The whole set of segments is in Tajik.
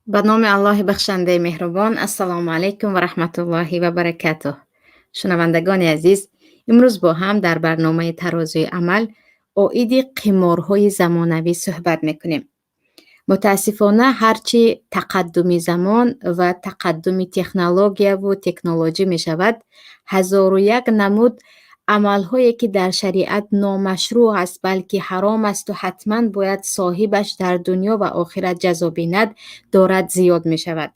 Ба номи Аллоҳи бахшандаи меҳрубон. Ассалому алайкум ва раҳматуллоҳи ва баракатуҳ. Шунавандагони азиз, имрӯз бо ҳам дар барномаи «Тарозуи амал» оиди қиморҳои замонавӣ суҳбат мекунем. Мутаассифона, ҳарчи тақаддуми замон ва тақаддуми технологияву технологӣ мешавад, ҳазору як намуд амалҳое, ки дар шариат номашрӯъ аст, балки ҳаром асту ҳатман бояд соҳибаш дар дунё ва охират ҷазо бинад, дорад зиёд мешавад.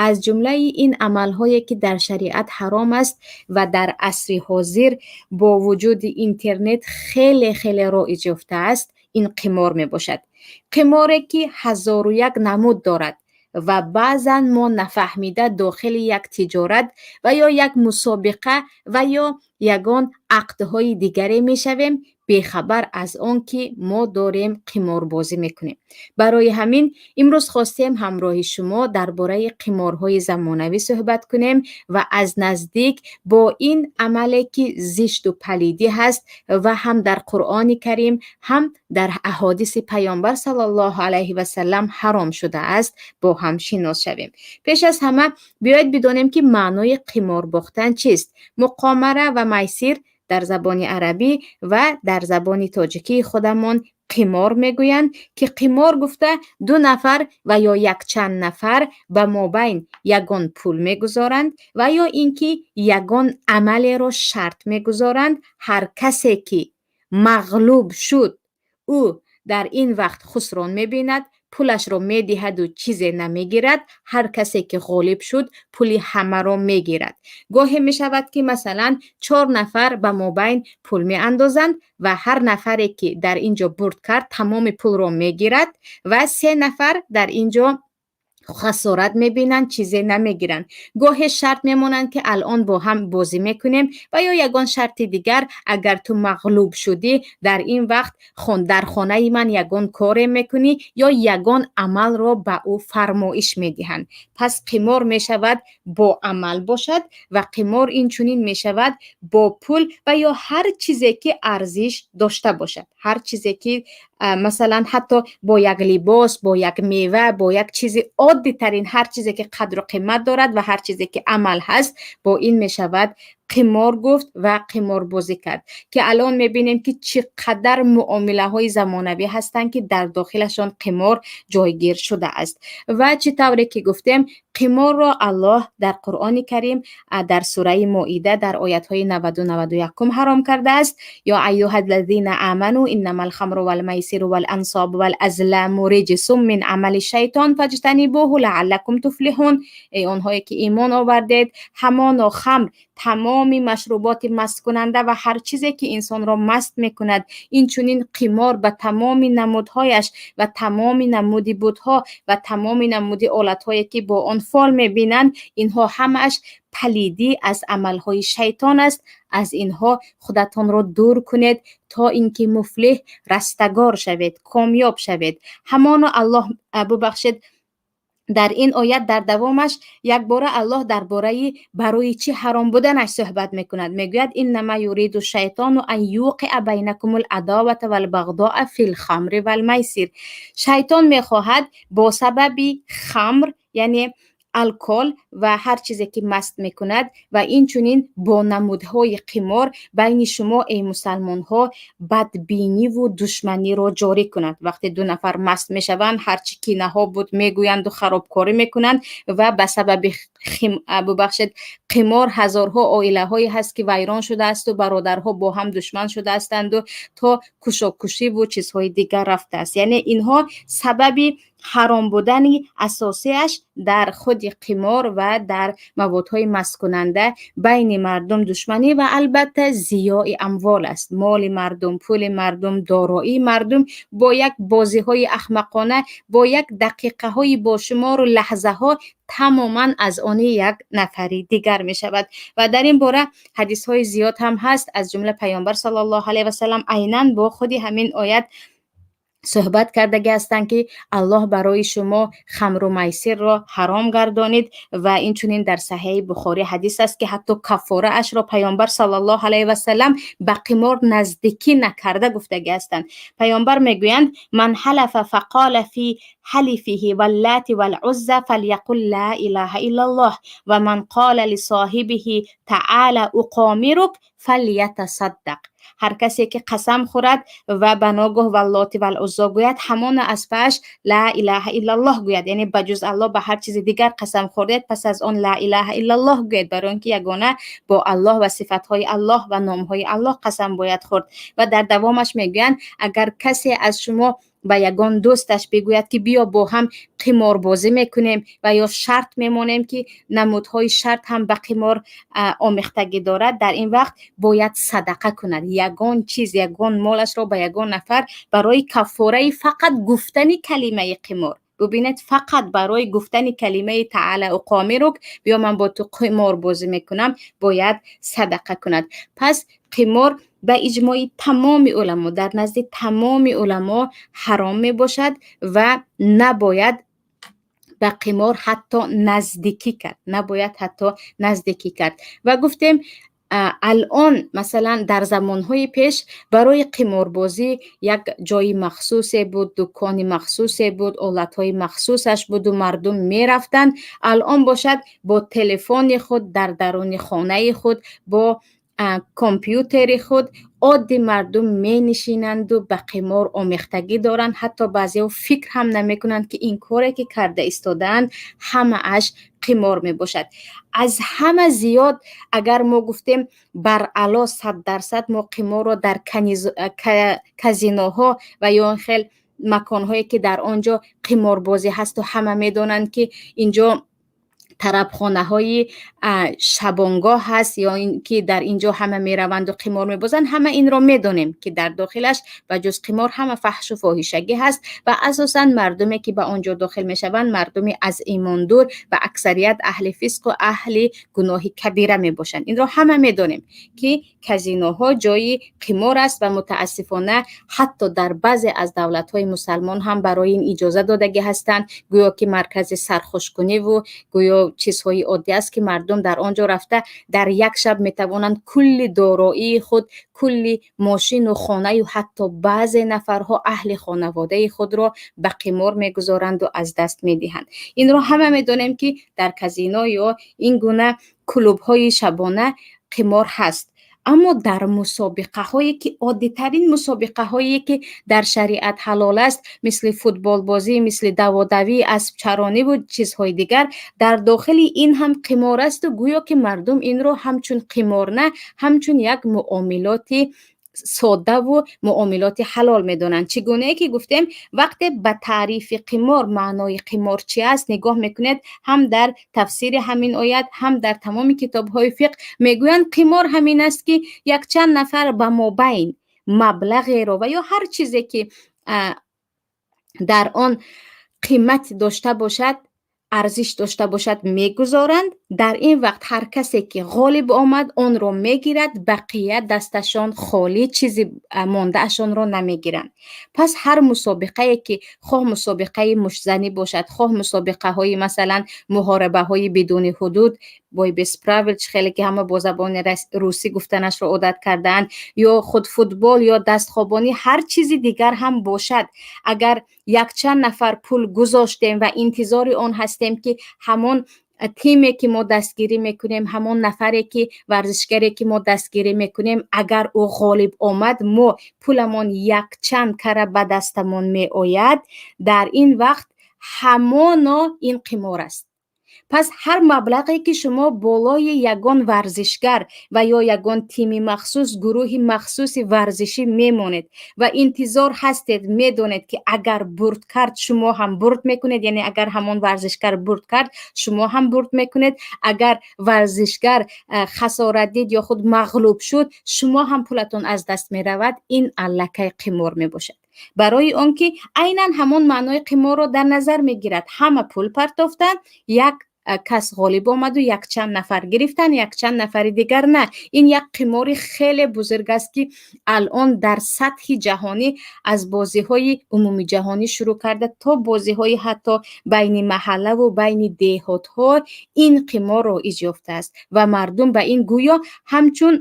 Аз ҷумлаи ин амалҳое, ки дар шариат ҳаром аст ва дар асри ҳозир бо вуҷуди интернет хеле хеле роиҷ ёфтааст, ин қимор мебошад. Қиморе, ки ҳазору як намуд дорад ва баъзан мо нафаҳмида дохили як тиҷорат ва ё як мусобиқа ва ё ягон ақдҳои дигаре мешавем, бехабар аз он ки мо дорем қиморбозӣ мекунем. Барои ҳамин имрӯз хостем ҳамроҳи шумо дар бораи қиморҳои замонавӣ суҳбат кунем ва аз наздик бо ин амале, ки зишту палидӣ ҳаст ва ҳам дар Қуръони Карим, ҳам дар аҳодиси Паёмбар саллаллоҳу алайҳи васаллам ҳаром шудааст, бо ҳам шинос шавем. Пеш аз ҳама биёед бидонем, ки маънои қимор бохтан чист. Муқомара ва майсир дар забони арабӣ ва дар забони тоҷикии худамон қимор мегӯянд, ки қимор гуфта ду нафар ва ё якчанд нафар ба мобайн ягон пул мегузоранд ва ё ин ки ягон амалеро шарт мегузоранд. Ҳар касе ки мағлуб шуд, ӯ дар ин вақт хусрон мебинад, пулашро медиҳаду чизе намегирад. Ҳар касе ки ғолиб шуд, пули ҳамаро мегирад. Гоҳе мешавад, ки масалан чор нафар ба мобайн пул меандозанд ва ҳар нафаре ки дар ин ҷо бурд кард, тамоми пулро мегирад ва се нафар дар ин ҷо хасорат мебинанд, чизе намегиранд. Гоҳе шарт мемонанд, ки алон бо ҳам бозӣ мекунем ва ё ягон шарти дигар: агар ту мағлуб шудӣ, дар ин вақт дар хонаи ман ягон коре мекунӣ ё ягон амалро ба ӯ фармоиш медиҳанд. Пас қимор мешавад бо амал бошад ва қимор инчунин мешавад бо пул ва ё ҳар чизе, ки арзиш дошта бошад, ҳар чизе ки, масалан, ҳатто бо як либос, бо як мева, бо як чизи оддитарин, ҳар чизе ки қадру қимат дорад ва ҳар чизе ки амал ҳаст, бо ин мешавад қимор гуфт ва қиморбозӣ кард. Ки алон мебинем, ки чӣ қадар муомилаҳои замонавӣ ҳастанд, ки дар дохилашон қимор ҷойгир шудааст. Ва чӣ тавре ки гуфтем, қиморро Аллоҳ дар Қуръони Карим дар сураи Моида дар оятҳои 90-у 91-ум ҳаром кардааст: «Ё айюҳа ллазина аману иннама алхамру валмайсиру валансобу валазламу риҷсум мин амали шайтон фаҷтанибуҳу лааллакум туфлиҳун». Эй онҳое ки имон овардед, ҳамоно хамр, тамоми машруботи масткунанда ва ҳар чизе, ки инсонро маст мекунад, инчунин қимор ба тамоми намудҳояш ва тамоми намуди бутҳо ва тамоми намуди олатҳое, ки бо он фол мебинанд, инҳо ҳамааш палидӣ аз амалҳои шайтон аст. Аз инҳо худатонро дур кунед, то ин ки муфлиҳ, растагор шавед, комёб шавед. Ҳамоно Аллоҳ, бубахшед, дар ин оят дар давомаш якбора Аллоҳ дар бораи барои чӣ ҳаром буданаш суҳбат мекунад. Мегӯяд: «Иннама юриду шайтону ан юқиа байнакумул адовата валбағдоа фил хамри валмайсир». Шайтон мехоҳад бо сабаби хамр, яъне алкогол ва ҳар чизе, ки маст мекунад, ва инчунин бо намудҳои қимор байни шумо, эй мусалмонҳо, бадбиниву душманиро ҷорӣ кунад. Вақте ду нафар маст мешаванд, ҳарчи кинаҳо буд, мегӯянду харобкорӣ мекунанд. Ва ба сабаби, бубахшед, қимор ҳазорҳо оилаҳое ҳаст, ки вайрон шудаасту бародарҳо бо ҳам душман шудаастанду то кушокушиву чизҳои дигар рафтааст. Яъне инҳо сабаби ҳаром будани асосиаш дар худи қимор ва дар маводҳои масткунанда байни мардум душманӣ ва албатта зиёи амвол аст. Моли мардум, пули мардум, дороии мардум бо як бозиҳои ахмақона, бо як дақиқаҳои бошумору лаҳзаҳо тамоман аз они як нафари дигар мешавад. Ва дар ин бора ҳадисҳои зиёд ҳам ҳаст. Аз ҷумла Паёмбар саллаллоҳу алайҳи васалам айнан бо худи ҳамин оят суҳбат кардагӣ ҳастанд, ки Аллоҳ барои шумо хамру майсирро ҳаром гардонид. Ва инчунин дар Саҳеҳи Бухорӣ ҳадис аст, ки ҳатто каффораашро Паёмбар саллаллоҳу алайҳи васалам ба қимор наздикӣ накарда гуфтагӣ ҳастанд. Паёмбар мегӯянд: «Ман ҳалафа фақола фи حلفه واللات والعزى فليقل لا إله إلا الله ومن قال لصاحبه تعال أقامرك فليتصدق. Ҳар касе ки қасам хӯрад ва ба ногоҳ Валлоти Валуззо гӯяд, ҳамона аз пааш Ла илаҳа иллаллоҳ гӯяд. Яъне ба ҷуз Аллоҳ ба ҳар чизи дигар қасам хӯрдед, пас аз он Ла илаҳа иллаллоҳ гӯед, барои он ки ягона бо Аллоҳ ва сифатҳои Аллоҳ ва номҳои Аллоҳ қасам бояд хӯрд. Ва дар давомаш мегӯянд: агар касе аз шумо ба ягон дӯсташ бигӯяд, ки биё, бо ҳам қиморбозӣ мекунем ва ё шарт мемонем, ки намудҳои шарт ҳам ба қимор омехтагӣ дорад, дар ин вақт бояд садақа кунад ягон чиз, ягон молашро ба ягон нафар барои каффораи фақат гуфтани калимаи қимор. Бубинед, фақат барои гуфтани калимаи تعال أقامرك, биё, ман бо ту қимор бозӣ мекунам, бояд садақа кунад. Пас қимор ба иҷмои тамоми уламо, дар назди тамоми уламо ҳаром мебошад ва набояд ба қимор ҳатто наздикӣ кард, набояд ҳатто наздикӣ кард. Ва гуфтем, алон масалан, дар замонҳои пеш барои қиморбозӣ як ҷои махсусе буд, дукони махсусе буд, олатҳои махсусаш буду мардум мерафтанд. Алон бошад, бо телефони худ, дар даруни хонаи худ, бо компютери худ оддӣ мардум менишинанду ба қимор омехтагӣ доранд. Ҳатто баъзеҳо фикр ҳам намекунанд, ки ин коре ки карда истодаанд, ҳамааш қимор мебошад. Аз ҳама зиёд, агар мо гуфтем, баръало 100% мо қиморро дар казиноҳо ва ё хел маконҳое ки дар он ҷо қиморбозӣ ҳасту ҳама медонанд, ки инҷо тарабхонаҳои шабонгоҳ ҳаст ё ин ки дар ин ҷо ҳама мераванду қимор мебозанд, ҳама инро медонем, ки дар дохилаш ба ҷуз қимор ҳама фаҳшу фоҳишагӣ ҳаст ва асосан мардуме ки ба он ҷо дохил мешаванд, мардуми аз имон дур ва аксарият аҳли фисқу аҳли гуноҳи кабира мебошанд. Инро ҳама медонем, ки казиноҳо ҷои қимор аст ва мутаассифона ҳатто дар баъзе аз давлатҳои мусалмон ҳам барои ин иҷоза додагӣ ҳастанд, гӯё ки маркази сархушкуниву гӯё чизҳои оддӣ аст, ки мардум дар он ҷо рафта, дар як шаб метавонанд кулли дороии худ, кулли мошину хонаю ҳатто баъзе нафарҳо аҳли хонаводаи худро ба қимор мегузоранду аз даст медиҳанд. Инро ҳама медонем, ки дар казино ё ин гуна клубҳои шабона қимор ҳаст. Аммо дар мусобиқаҳое ки оддитарин мусобиқаҳое ки дар шариат ҳалол аст, мисли футболбозӣ, мисли даводавӣ, аспчарониву чизҳои дигар, дар дохили ин ҳам қимор асту гӯё ки мардум инро ҳамчун қимор на, ҳамчун як муомилоти соддаву муомилоти ҳалол медонанд. Чӣ гунае ки гуфтем, вақте ба таърифи қимор, маънои қимор чи аст, нигоҳ мекунед, ҳам дар тафсири ҳамин оят, ҳам дар тамоми китобҳои фиқҳ мегӯянд: қимор ҳамин аст, ки якчанд нафар ба мобайн маблағеро ва ё ҳар чизе ки дар он қимат дошта бошад, арзиш дошта бошад, мегузоранд. Дар ин вақт ҳар касе ки ғолиб омад, онро мегирад, бақия дасташон холӣ, чизи мондаашонро намегиранд. Пас ҳар мусобиқае ки хоҳ мусобиқаи муштзанӣ бошад, хоҳ мусобиқаҳои, масалан, муҳорибаҳои бидуни ҳудуд, бой без правил, чӣ хеле ки ҳама бо забони русӣ гуфтанашро одат кардаанд, ё худ футбол ё дастхобонӣ, ҳар чизи дигар ҳам бошад, агар якчанд нафар пул гузоштем ва интизори он ҳастем, ки ҳамон тиме ки мо дастгирӣ мекунем, ҳамон нафаре ки, варзишгаре ки мо дастгирӣ мекунем, агар ӯ ғолиб омад, мо пуламон якчанд кара ба дастамон меояд, дар ин вақт ҳамоно ин қимор аст. Пас ҳар маблағе ки шумо болои ягон варзишгар ва ё ягон тими махсус, гурӯҳи махсуси варзишӣ мемонед ва интизор ҳастед, медонед, ки агар бурд кард, шумо ҳам бурд мекунед, яъне агар ҳамон варзишгар бурд кард, шумо ҳам бурд мекунед, агар варзишгар хасорат дид ё худ мағлуб шуд, шумо ҳам пулатон аз даст меравад, ин аллакай қимор мебошад. Барои он ки айнан ҳамон маънои қиморро дар назар мегирад: ҳама пул партофтанд, як кас ғолиб омаду якчанд нафар гирифтанд, якчанд нафари дигар на. Ин як қимори хеле бузург аст, ки алон дар сатҳи ҷаҳонӣ, аз бозиҳои умумиҷаҳонӣ шурӯъ карда то бозиҳои ҳатто байни маҳаллаву байни деҳотҳо ин қимор роиҷ ёфтааст ва мардум ба ин гӯё ҳамчун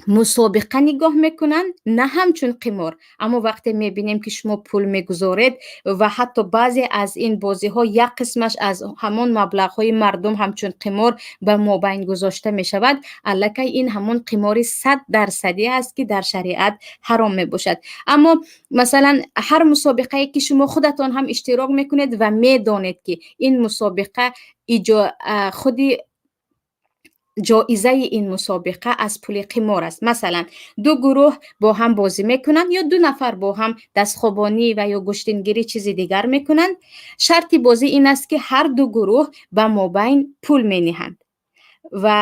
Мусобиқа нигоҳ мекунанд, на ҳамчун қимор. Аммо вақте мебинем, ки шумо пул мегузоред ва ҳатто баъзе аз ин бозиҳо як қисмаш аз ҳамон маблағҳои мардум ҳамчун қимор ба мобайн гузошта мешавад, аллакай ин ҳамон қимори 100-дарсадӣ аст, ки дар шариат ҳаром мебошад. Аммо, масалан, ҳар мусобиқае, ки шумо худатон ҳам иштирок мекунед ва медонед, ки ин мусобиқа худи ҷоизаи ин мусобиқа аз пули қимор аст. Масалан, ду гурӯҳ бо ҳам бозӣ мекунанд ё ду нафар бо ҳам дастхобонӣ ва ё гӯштингирӣ, чизи дигар мекунанд. Шарти бозӣ ин аст, ки ҳар ду гурӯҳ ба мобайн пул мениҳанд ва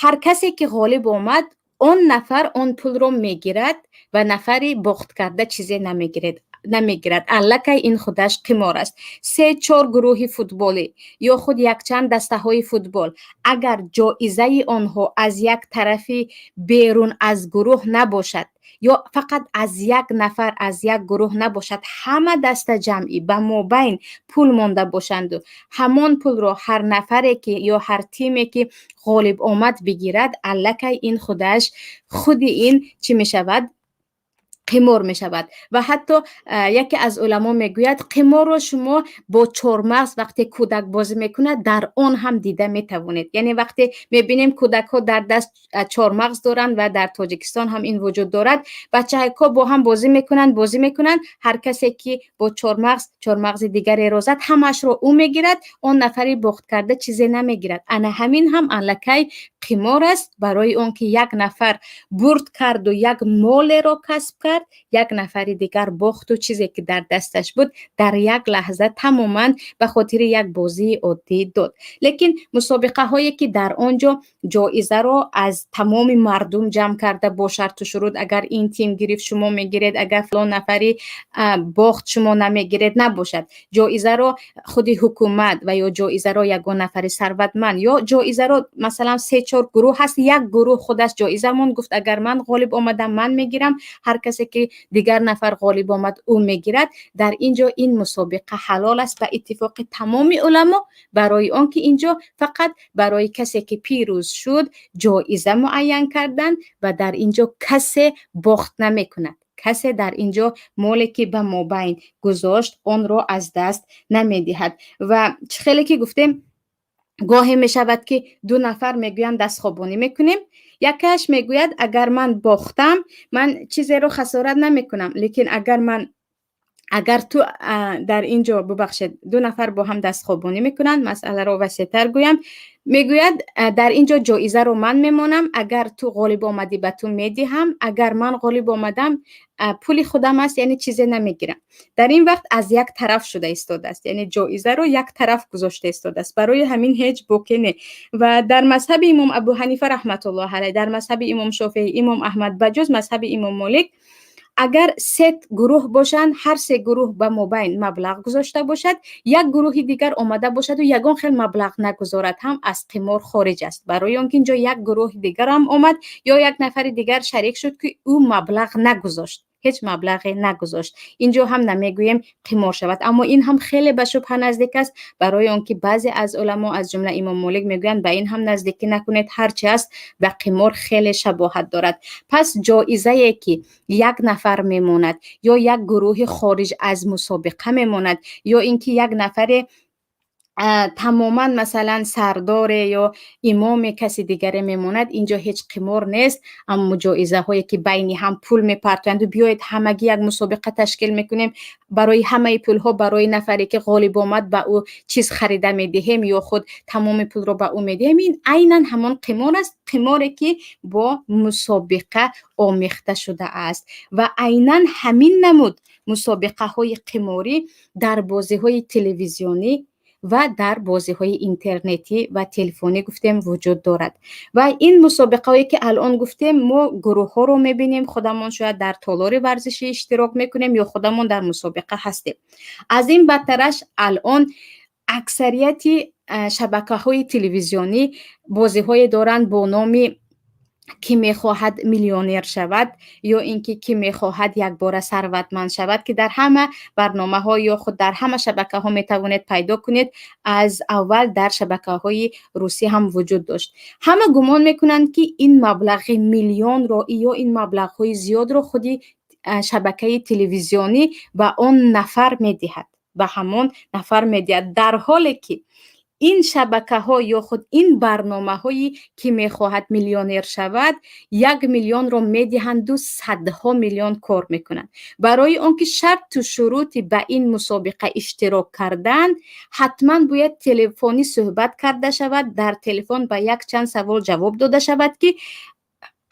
ҳар касе ки ғолиб омад, он нафар он пулро мегирад ва нафари бохткарда чизе намегирад. Аллакай ин худаш қимор аст. Се чор гурӯҳи футболӣ ё худ якчанд дастаҳои футбол, агар ҷоизаи онҳо аз як тарафи берун аз гурӯҳ набошад ё фақат аз як нафар аз як гурӯҳ набошад, ҳама дастаҷамъӣ ба мобайн пул монда бошанду ҳамон пулро ҳар нафаре ки ё ҳар тиме ки ғолиб омад бигирад, аллакай ин худаш худи ин чӣ мешавад? Қимор мешавад. Ва ҳатто яке аз уламо мегӯяд, қиморро шумо бо чормағз вақте кӯдак бозӣ мекунад, дар он ҳам дида метавонед. Яъне вақте мебинем, кӯдакҳо дар даст чормағз доранд ва дар Тоҷикистон ҳам ин вуҷуд дорад, бачаҳо бо ҳам бозӣ мекунанд, бозӣ мекунанд, ҳар касе ки бо чормағз чормағзи дигареро зад, ҳамаашро ӯ мегирад, он нафари бохткарда чизе намегирад. Ана ҳамин ҳам аллакай қимор аст, барои он ки як нафар бурд карду як молеро касб кард, як нафари дигар бохту чизе ки дар дасташ буд, дар як лаҳза тамоман ба хотири як бозии оддӣ дод. Лекин мусобиқаҳое ки дар он ҷо ҷоизаро аз тамоми мардум ҷамъ карда, бо шарту шурут, агар ин тим гирифт, шумо мегиред, агар фалон нафари бохт, шумо намегиред, набошад, ҷоизаро худи ҳукумат ва ё ҷоизаро ягон нафари сарватманд ё ҷоизаро, масалан, се чор гурӯҳ ҳаст, як гурӯҳ худаш ҷоизамон гуфт, агар ман ғолиб омадам, ман мегирам, ҳар касе ки дигар нафар ғолиб омад, ӯ мегирад, дар ин ҷо ин мусобиқа ҳалол аст ба иттифоқи тамоми уламо, барои он ки ин ҷо фақат барои касе ки пирӯз шуд ҷоиза муайян карданд ва дар ин ҷо касе бохт намекунад, касе дар ин ҷо моле ки ба мобайн гузошт, онро аз даст намедиҳад. Ва чӣ хеле ки гуфтем, гоҳе мешавад, ки ду нафар мегӯянд, дастхобонӣ мекунем. Якаш мегӯяд, агар ман бохтам, ман чизеро хасорат намекунам, лекин агар ман агар ту дар ин ҷо, бубахшед, ду нафар бо ҳам дастхобонӣ мекунанд, масъаларо васеътар гӯям, мегӯяд, дар ин ҷо ҷоизаро ман мемонам, агар ту ғолиб омадӣ, ба ту медиҳам, агар ман ғолиб омадам, пули худам аст, яъне чизе намегирам. Дар ин вақт аз як тараф шуда истодааст, яъне ҷоизаро як тараф гузошта истодааст, барои ҳамин ҳеҷ боке не. Ва дар мазҳаби имом Абу Ҳанифа раҳматуллоҳ алайҳ, дар мазҳаби имом Шофеӣ, имом Аҳмад, ба ҷуз мазҳаби имом Молик, агар се гурӯҳ бошанд, ҳар се гурӯҳ ба мобайн маблағ гузошта бошад, як гурӯҳи дигар омада бошаду ягон хел маблағ нагузорад ҳам, аз қимор хориҷ аст, барои он ки инҷо як гурӯҳи дигарам омад ё як нафари дигар шарик шуд, ки ӯ маблағ нагузошт, ҳеҷ маблағе нагузошт. Инҷо ҳам намегӯем қимор шавад, аммо ин ҳам хеле ба шубҳа наздик аст, барои он ки баъзе аз уламо, аз ҷумла имом Молик, мегӯянд, ба ин ҳам наздикӣ накунед, ҳарчи аст, ба қимор хеле шабоҳат дорад. Пас ҷоизае ки як нафар мемонад ё як гурӯҳи хориҷ аз мусобиқа мемонад ё ин ки як нафаре тамоман, масалан, сардоре ё имоме, каси дигаре мемонад, инҷо ҳеҷ қимор нест. Аммо ҷоизаҳое ки байни ҳам пул мепартоянду, биёед, ҳамагӣ як мусобиқа ташкил мекунем, барои ҳамаи пулҳо барои нафаре ки ғолиб омад ба ӯ чиз харида медиҳем ё худ тамоми пулро ба ӯ медиҳем, ин айнан ҳамон қимор аст, қиморе ки бо мусобиқа омехта шудааст. Ва айнан ҳамин намуд мусобиқаҳои қиморӣ дар бозиҳои телевизионӣ ва дар бозиҳои интернетӣ ва телефонӣ, гуфтем, вуҷуд дорад. Ва ин мусобиқаҳое ки алон гуфтем, мо гурӯҳҳоро мебинем, худамон шояд дар толори варзишӣ иштирок мекунем ё худамон дар мусобиқа ҳастем. Аз ин бадтараш, алон аксарияти шабакаҳои телевизионӣ бозиҳое доранд бо номи Кӣ мехоҳад миллионер шавад ё ин ки кӣ мехоҳад якбора сарватманд шавад, ки дар ҳама барномаҳо ё худ дар ҳама шабакаҳо метавонед пайдо кунед, аз аввал дар шабакаҳои русӣ ҳам вуҷуд дошт. Ҳама гумон мекунанд, ки ин маблағи миллионро ё ин маблағҳои зиёдро худи шабакаи телевизионӣ ба он нафар медиҳад, ба ҳамон нафар медиҳад, дар ҳоле ки ин шабакаҳо ё худ ин барномаҳои «Кӣ мехоҳад миллионер шавад» 1 миллионро медиҳанду садҳо миллион кор мекунанд. Барои он ки шарту шурути ба ин мусобиқа иштирок кардан, ҳатман бояд телефонӣ суҳбат карда шавад, дар телефон ба якчанд савол ҷавоб дода шавад, ки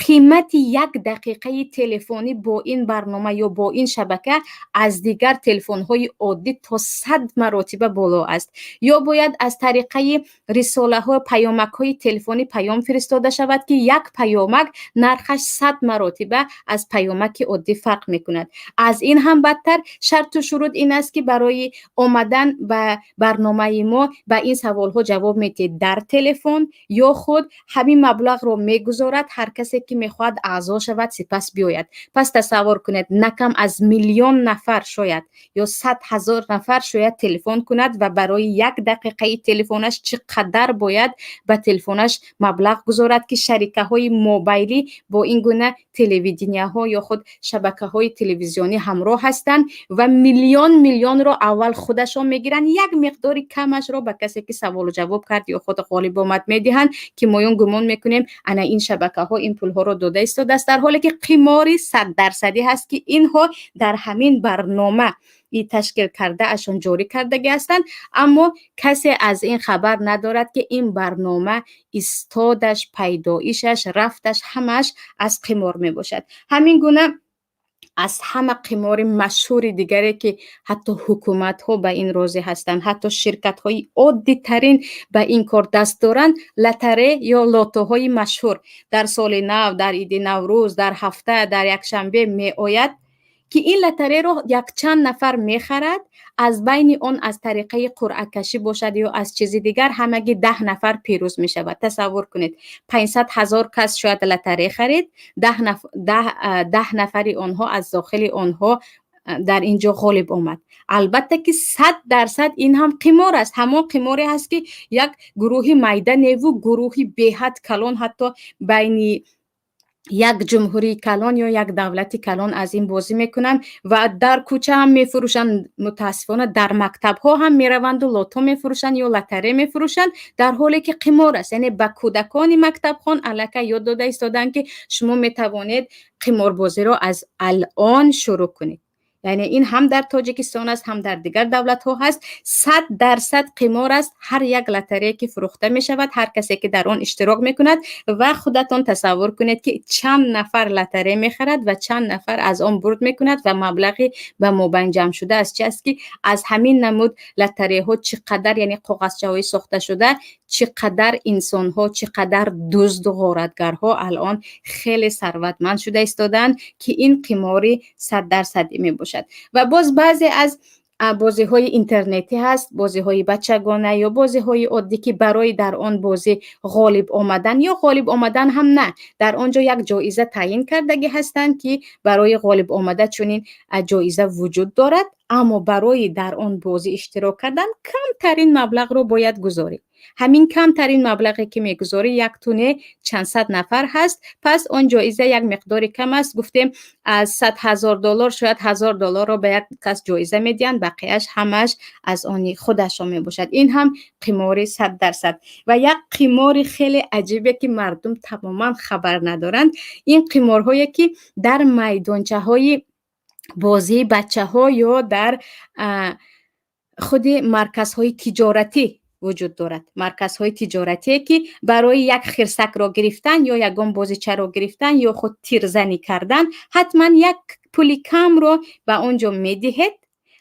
қимати як дақиқаи телефонӣ бо ин барнома ё бо ин шабака аз дигар телефонҳои оддӣ то 100 маротиба боло аст. Ё бояд аз тариқаи рисолаҳо, паёмакҳои телефонӣ паём фиристода шавад, ки як паёмак нархаш 100 маротиба аз паёмаки оддӣ фарқ мекунад. Аз ин ҳам бадтар, шарту шурут ин аст, ки барои омадан ба барномаи мо ба ин саволҳо ҷавоб медиҳед дар телефон ё худ ҳамин маблағро мегузорад ҳар касе, ки мехоҳад аъзо шавад, сипас биёяд. Пас тасаввур кунед, на кам аз миллион нафар шояд ё 100 000 нафар шояд телефон кунад ва барои як дақиқаи телефонаш чӣ қадар бояд ба телефонаш маблағ гузорад, ки шарикаҳои мобайлӣ бо ин гуна телевиденияҳо ё худ шабакаҳои телевизионӣ ҳамроҳ ҳастанд ва миллион миллионро аввал худашон мегиранд, як миқдори камашро ба касе, ки саволу ҷавоб кард ё худ ғолиб омад, медиҳанд, ки моён гумон мекунем, ана ин шабакаҳо ин пулҳоро дода истодааст, дар ҳоле ки қимори 100-дарсадӣ ҳаст, ки инҳо дар ҳамин барнома ташкил кардаашон ҷорӣ кардагӣ ҳастанд. Аммо касе аз ин хабар надорад, ки ин барнома истодаш, пайдоишаш, рафташ ҳамааш аз қимор мебошад. Ҳамин гуна аз ҳама қимори машҳури дигаре, ки ҳатто ҳукуматҳо ба ин розӣ ҳастанд, ҳатто ширкатҳои оддитарин ба ин кор даст доранд, лотаре ё лотоҳои машҳур дар соли нав, дар иди Наврӯз, дар ҳафта, дар якшанбе меояд, ки ин лотареро якчанд нафар мехарад. Аз байни он аз тариқаи қуръакашӣ бошад ё аз чизи дигар, ҳамагӣ 10 нафар пирӯз мешавад. Тасаввур кунед, 500 000 кас шояд лотаре харид, 10 нафари онҳо аз дохили онҳо дар ин ҷо ғолиб омад. Албатта ки 100% ин ҳам қимор аст. Ҳамон қиморе ҳаст, ки як гурӯҳи майда неву гурӯҳи беҳад калон, ҳатто байни як ҷумҳурии калон ё як давлати калон аз ин бозӣ мекунанд ва дар кӯча ҳам мефурӯшанд. Мутаассифона, дар мактабҳо ҳам мераванду лото мефурӯшанд ё лотаре мефурӯшанд, дар ҳоле ки қимор аст. Яъне ба кӯдакони мактабхон аллакай ёд дода истодаанд, ки шумо метавонед қиморбозиро аз алъон шурӯъ кунед. Яъне ин ҳам дар Тоҷикистон аст, ҳам дар дигар давлатҳо ҳаст. 100% қимор аст ҳар як лотарее, ки фурӯхта мешавад, ҳар касе, ки дар он иштирок мекунад. Ва худатон тасаввур кунед, ки чанд нафар лотаре мехарад ва чанд нафар аз он бурд мекунад ва маблағи ба мобайн ҷамъ шуда аз чи аст, ки аз ҳамин намуд лотареҳо чӣ қадар, яъне коғазчаҳои сохташуда, чӣ қадар инсонҳо, чӣ қадар дузду ғоратгарҳо алон хеле сарватманд шуда истодаанд, ки ин қимори 100-дарсадӣ мебошад. Ва боз баъзе аз бозиҳои интернетӣ ҳаст, бозиҳои бачагона ё бозиҳои оддӣ, ки барои дар он бозӣ ғолиб омадан ё ғолиб омадан ҳам на, дар он ҷо як ҷоиза таъйин кардагӣ ҳастанд, ки барои ғолиб омада чунин ҷоиза вуҷуд дорад, аммо барои дар он бозӣ иштирок кардан камтарин маблағро бояд гузорӣ. Ҳамин камтарин маблағе, ки мегузорӣ, як туне чанд сад нафар ҳаст, пас он ҷоиза як миқдори кам аст. Гуфтем, аз 100 000 доллар шояд 1000 долларро ба як кас ҷоиза медиҳанд, бақияш ҳамааш аз они худашон мебошад. Ин ҳам қимори 100%. Ва як қимори хеле аҷибе, ки мардум тамоман хабар надоранд, ин қиморҳое, ки дар майдончаҳои бозии бачаҳо ё дар худи марказҳои тиҷоратӣ вуҷуд дорад. Марказҳои тиҷоратие, ки барои як хирсакро гирифтан ё ягон бозичаро гирифтан ё худ тирзанӣ кардан ҳатман як пули камро ба он ҷо медиҳед.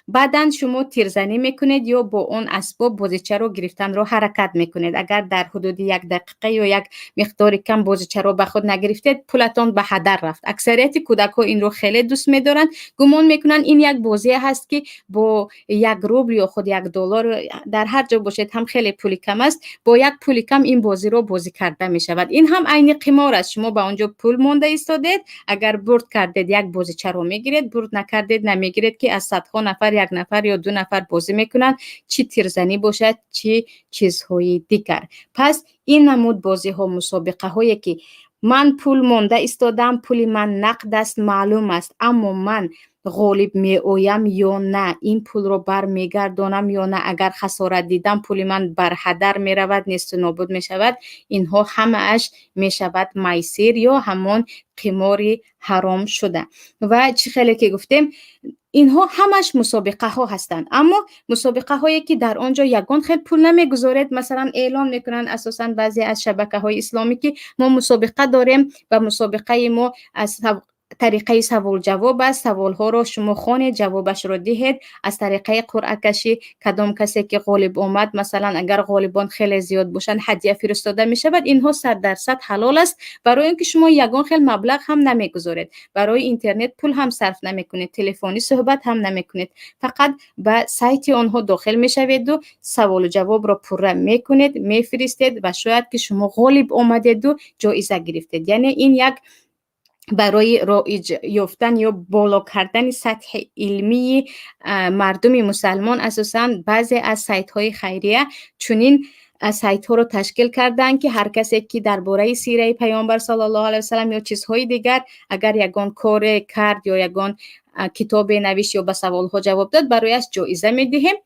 Баъдан шумо тирзанӣ мекунед ё бо он асбоб бозичаро гирифтанро ҳаракат мекунед. Агар дар ҳудуди як дақиқа ё як миқдори кам бозичаро ба худ нагирифтед, пулатон ба ҳадар рафт. Аксарияти кӯдакҳо инро хеле дӯст медоранд, гумон мекунанд, ин як бозие ҳаст, ки бо 1 рубл ё худ 1 доллар, дар ҳар ҷо бошед ҳам хеле пули кам аст, бо як пули кам ин бозиро бозӣ карда мешавад. Ин ҳам айни қимор аст. Шумо ба он ҷо пул монда истодед, агар бурд кардед, як бозичаро мегиред, бурд накардед, намегиред, ки аз садҳо нафар як нафар ё ду нафар бозӣ мекунанд, чӣ тирзанӣ бошад, чӣ чизҳои дигар. Пас ин намуд бозиҳо, мусобиқаҳое, ки ман пул монда истодам, пули ман нақд аст, маълум аст, аммо ман ғолиб меоям ё на, ин пулро бармегардонам ё на, агар хасорат дидам, пули ман барҳадар меравад, несту нобуд мешавад, инҳо ҳамааш мешавад майсир ё ҳамон қимори ҳаром шуда. Ва чӣ хеле ки гуфтем, инҳо ҳамаш мусобиқаҳо ҳастанд, аммо мусобиқаҳое, ки дар он ҷо ягон хел пул намегузоред. Масалан, эълон мекунанд асосан баъзе аз шабакаҳои исломӣ, ки мо мусобиқа дорем ва мусобиқаи мо аз тариқаи саволҷавоб аст, саволҳоро шумо хонед, ҷавобашро диҳед, аз тариқаи қуръакашӣ кадом касе ки ғолиб омад, масалан, агар ғолибон хеле зиёд бошанд, ҳадя фиристода мешавад. Инҳо 100% ҳалол аст, барои он ки шумо ягон хел маблағ ҳам намегузоред, барои интернет пул ҳам сарф намекунед, телефонӣ суҳбат ҳам намекунед, фақат ба сайти онҳо дохил мешаведу саволу ҷавобро пурра мекунед, мефиристед ва шояд ки шумо ғолиб омадеду ҷоиза гирифтед. Яъне ин як барои роиҷ ёфтан ё боло кардани сатҳи илмии мардуми мусалмон асосан баъзе аз сайтҳои хайрия чунин сайтҳоро ташкил карданд, ки ҳар касе ки дар бораи сираи Паёмбар саллаллоҳу алайҳи васалам ё чизҳои дигар агар ягон коре кард ё ягон китобе навишт ё ба саволҳо ҷавоб дод, барояш ҷоиза медиҳем,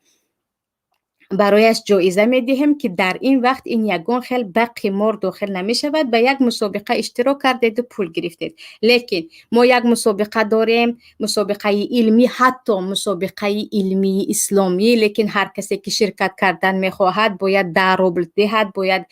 барояш ҷоиза медиҳем, ки дар ин вақт ин ягон хел ба қимор дохил намешавад. Ба як мусобиқа иштирок кардеду пул гирифтед. Лекин мо як мусобиқа дорем, мусобиқаи илмӣ, ҳатто мусобиқаи илмии исломӣ, лекин ҳар касе ки ширкат кардан мехоҳад, бояд 10 рубл диҳад, бояд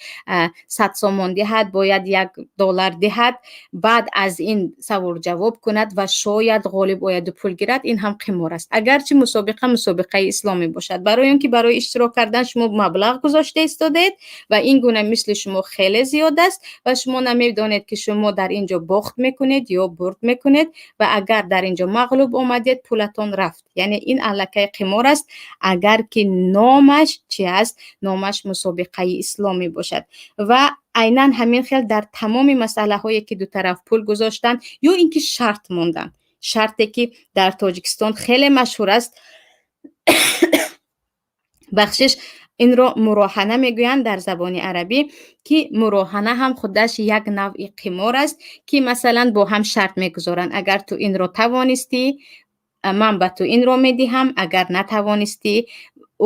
100 сомон диҳад, бояд 1 доллар диҳад, баъд аз ин саволҷавоб кунад ва шояд ғолиб ояду пул гирад. Ин ҳам қимор аст, агарчи мусобиқа мусобиқаи исломӣ бошад, барои он ки барои иштирок кардан шумо маблағ гузошта истодаед ва ин гуна мисли шумо хеле зиёд аст ва шумо намедонед, ки шумо дар ин ҷо бохт мекунед ё бурд мекунед ва агар дар ин ҷо мағлуб омадед, пулатон рафт. Яъне ин аллакай қимор аст, агар ки номаш чи аст, номаш мусобиқаи исломӣ бошад. Ва айнан ҳамин хел дар тамоми масъалаҳое, ки ду тараф пул гузоштанд ё ин ки шарт монданд, шарте ки дар Тоҷикистон хеле машҳур аст, бахшиш, инро муроҳана мегӯянд дар забони арабӣ, ки муроҳана ҳам худаш як навъи қимор аст, ки масалан бо ҳам шарт мегузоранд: агар ту инро тавонистӣ, ман ба ту инро медиҳам, агар натавонистӣ,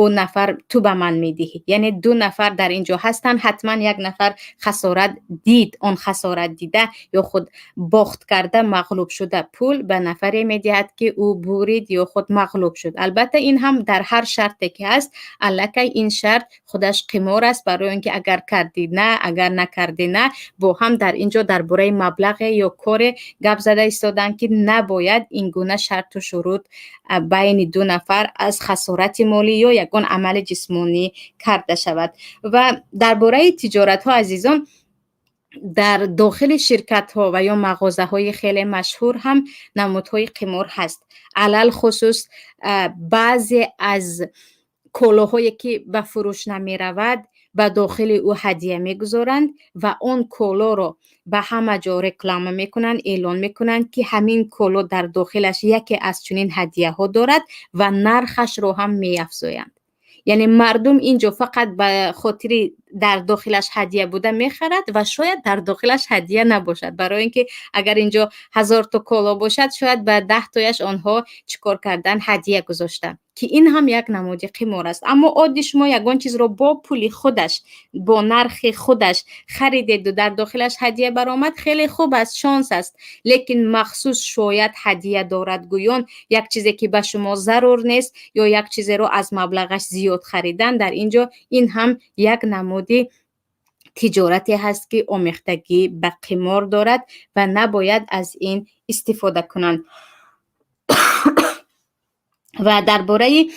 ӯ нафар ту ба ман медиҳӣ. Яъне ду нафар дар ин ҷо ҳастанд, ҳатман як нафар хасорат дид, он хасорат дида ё худ бохт карда, мағлуб шуда пул ба нафаре медиҳад, ки ӯ бурид ё худ мағлуб шуд. Албатта, ин ҳам дар ҳар шарте ки ҳаст, аллакай ин шарт худаш қимор аст, барои он ки агар кардӣ на, агар накардӣ на, бо ҳам дар ин ҷо дар бораи маблағе ё коре гап зада истоданд, ки набояд ин гуна шарту шурут байни ду нафар аз хасорати молӣ ё ягон амали ҷисмонӣ карда шавад. Ва дар бораи тиҷоратҳо, азизон, дар дохили ширкатҳо ва ё мағозаҳои хеле машҳур ҳам намудҳои қимор ҳаст. Алалхусус баъзе аз колоҳое, ки ба фурӯш намеравад, ба дохили ӯ ҳадия мегузоранд ва он колоро ба ҳама ҷо реклама мекунанд, эълон мекунанд, ки ҳамин коло дар дохилаш яке аз чунин ҳадияҳо дорад ва нархашро ҳам меафзоянд. Яъне мардум ин ҷо фақат ба хотири дар дохилаш ҳадия буда мехарад ва шояд дар дохилаш ҳадия набошад, барои ин ки агар ин ҷо 1000 то коло бошад, шояд ба 10 тояш онҳо чӣ кор кардан, ҳадия гузоштанд, ки ин ҳам як намуди қимор аст. Аммо оддӣ шумо ягон чизро бо пули худаш, бо нархи худаш харидеду дар дохилаш ҳадия баромад, хеле хуб аст, шонс аст. Лекин махсус шояд ҳадия дорад гӯён як чизе, ки ба шумо зарур нест, ё як чизеро аз маблағаш зиёд харидан дар ин ҷо, ин ҳам як намуди тиҷорате ҳаст, ки омехтагӣ ба қимор дорад ва набояд аз ин истифода кунанд. Ва дар бораи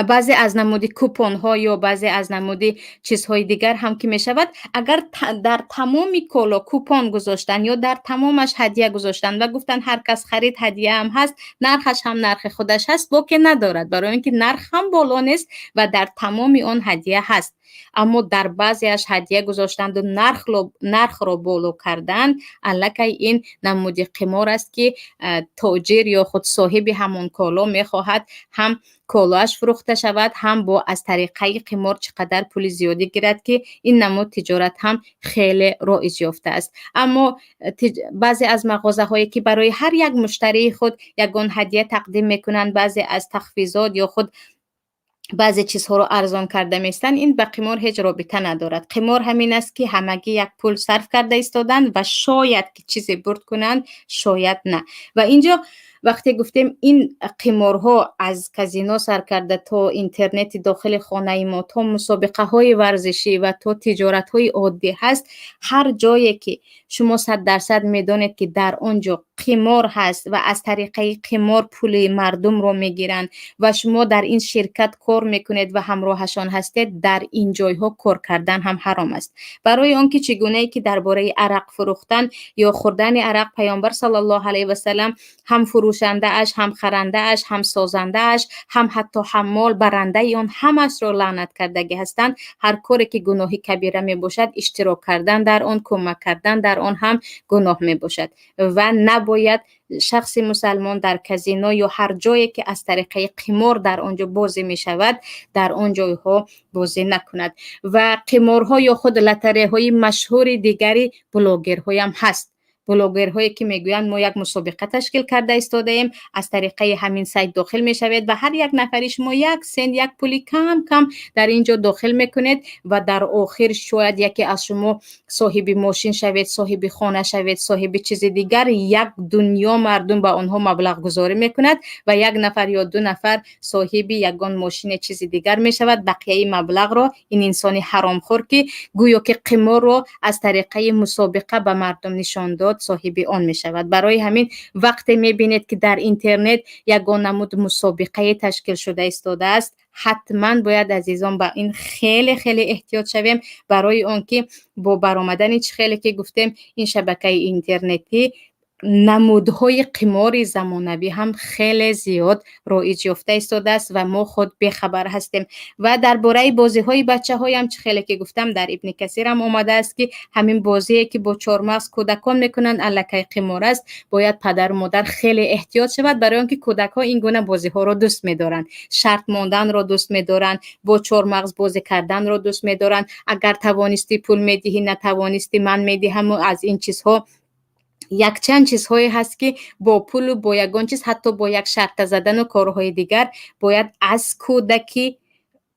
баъзе аз намуди купонҳо ё баъзе аз намуди чизҳои дигар ҳам ки мешавад, агар дар тамоми коло купон гузоштан ё дар тамомаш ҳадя гузоштан ва гуфтан, ҳар кас харид, ҳадя ҳам ҳаст, нархаш ҳам нархи худаш ҳаст, боке надорад, барои он ки нарх ҳам боло нест ва дар тамоми он ҳадя ҳаст. Аммо дар баъзеаш ҳадя гузоштанду нархро боло карданд, аллакай ин намуди қимор аст, ки тоҷир ё худ соҳиби ҳамон коло мехоҳад ҳам колоаш фурӯхта шавад, ҳам бо аз тариқаи қимор чӣ қадар пули зиёдӣ гирад, ки ин намуд тиҷорат ҳам хеле роиҷ ёфтааст. Аммо баъзе аз мағозаҳое, ки барои ҳар як муштарии худ ягон ҳадя тақдим мекунанд, баъзе аз тахфизот ё худ баъзе чизҳоро арзон карда меистанд, ин ба қимор ҳеҷ робита надорад. Қимор ҳамин аст, ки ҳамагӣ як пул сарф карда истоданд ва шояд ки чизе бурд кунанд, шояд на. Ва инҷо вақте гуфтем, ин қиморҳо аз казино сар карда то интернети дохили хонаи мо, то мусобиқаҳои варзишӣ ва то тиҷоратҳои оддӣ ҳаст. Ҳар ҷое ки шумо 100% медонед, ки дар он ҷо қимор ҳаст ва аз тариқаи қимор пули мардумро мегиранд ва шумо дар ин ширкат кор мекунед ва ҳамроҳашон ҳастед, дар ин ҷойҳо кор кардан ҳам ҳаром аст. Барои он ки чӣ гунае ки дар бораи арақ фурӯхтан ё хӯрдани арақ Паёмбар саллаллоҳу алайҳи васалам ҳам фурӯшандааш, ҳам харандааш, ҳам созандааш, ҳам ҳатто ҳаммол барандаи он, ҳамаашро лаънат кардагӣ ҳастанд. Ҳар коре ки гуноҳи кабира мебошад, иштирок кардан дар он, кӯмак кардан дар он ҳам гуноҳ мебошад ва набояд шахси мусалмон дар казино ё ҳар ҷое ки аз тариқаи қимор дар он ҷо бозӣ мешавад, дар он ҷойҳо бозӣ накунад. Ва қиморҳо ё худ лотереяҳои машҳури дигари блогерҳоям ҳаст, блогерҳое ки мегӯянд, мо як мусобиқа ташкил карда истодаем, аз тариқаи ҳамин сайт дохил мешавед ва ҳар як нафари шумо як сент, як пули кам кам дар ин ҷо дохил мекунед ва дар охир шояд яке аз шумо соҳиби мошин шавед, соҳиби хона шавед, соҳиби чизи дигар. Як дунё мардум ба онҳо маблағгузорӣ мекунад ва як нафар ё ду нафар соҳиби ягон мошине, чизи дигар мешавад. Бақияи маблағро ин инсони ҳаромхӯр, ки гӯё ки қиморро аз тариқаи мусобиқа ба мардум нишон дод, соҳиби он мешавад. Барои ҳамин вақте мебинед, ки дар интернет ягон намуд мусобиқае ташкил шуда истодааст, ҳатман бояд, азизон, ба ин хеле хеле эҳтиёт шавем, барои он ки бо баромадани, чӣ хеле ки гуфтем, ин шабакаи интернетӣ, намудҳои қимори замонавӣ ҳам хеле зиёд роиҷ ёфта истодааст ва мо худ бехабар ҳастем. Ва дар бораи бозиҳои бачаҳоям, чӣ хеле ки гуфтам, дар Ибни Касирам омадааст, ки ҳамин бозие ки бо чормағз кӯдакон мекунанд, аллакай қимор аст. Бояд падару модар хеле эҳтиёт шавад, барои он ки кӯдакҳо ин гуна бозиҳоро дӯст медоранд, шарт монданро дӯст медоранд, бо чормағз бозӣ карданро дӯст медоранд. Агар тавонистӣ, пул медиҳӣ, натавонистӣ, ман медиҳаму аз ин чизҳо. Якчанд чизҳое ҳаст, ки бо пулу бо ягон чиз, ҳатто бо як шарта задану корҳои дигар. Бояд аз кӯдакӣ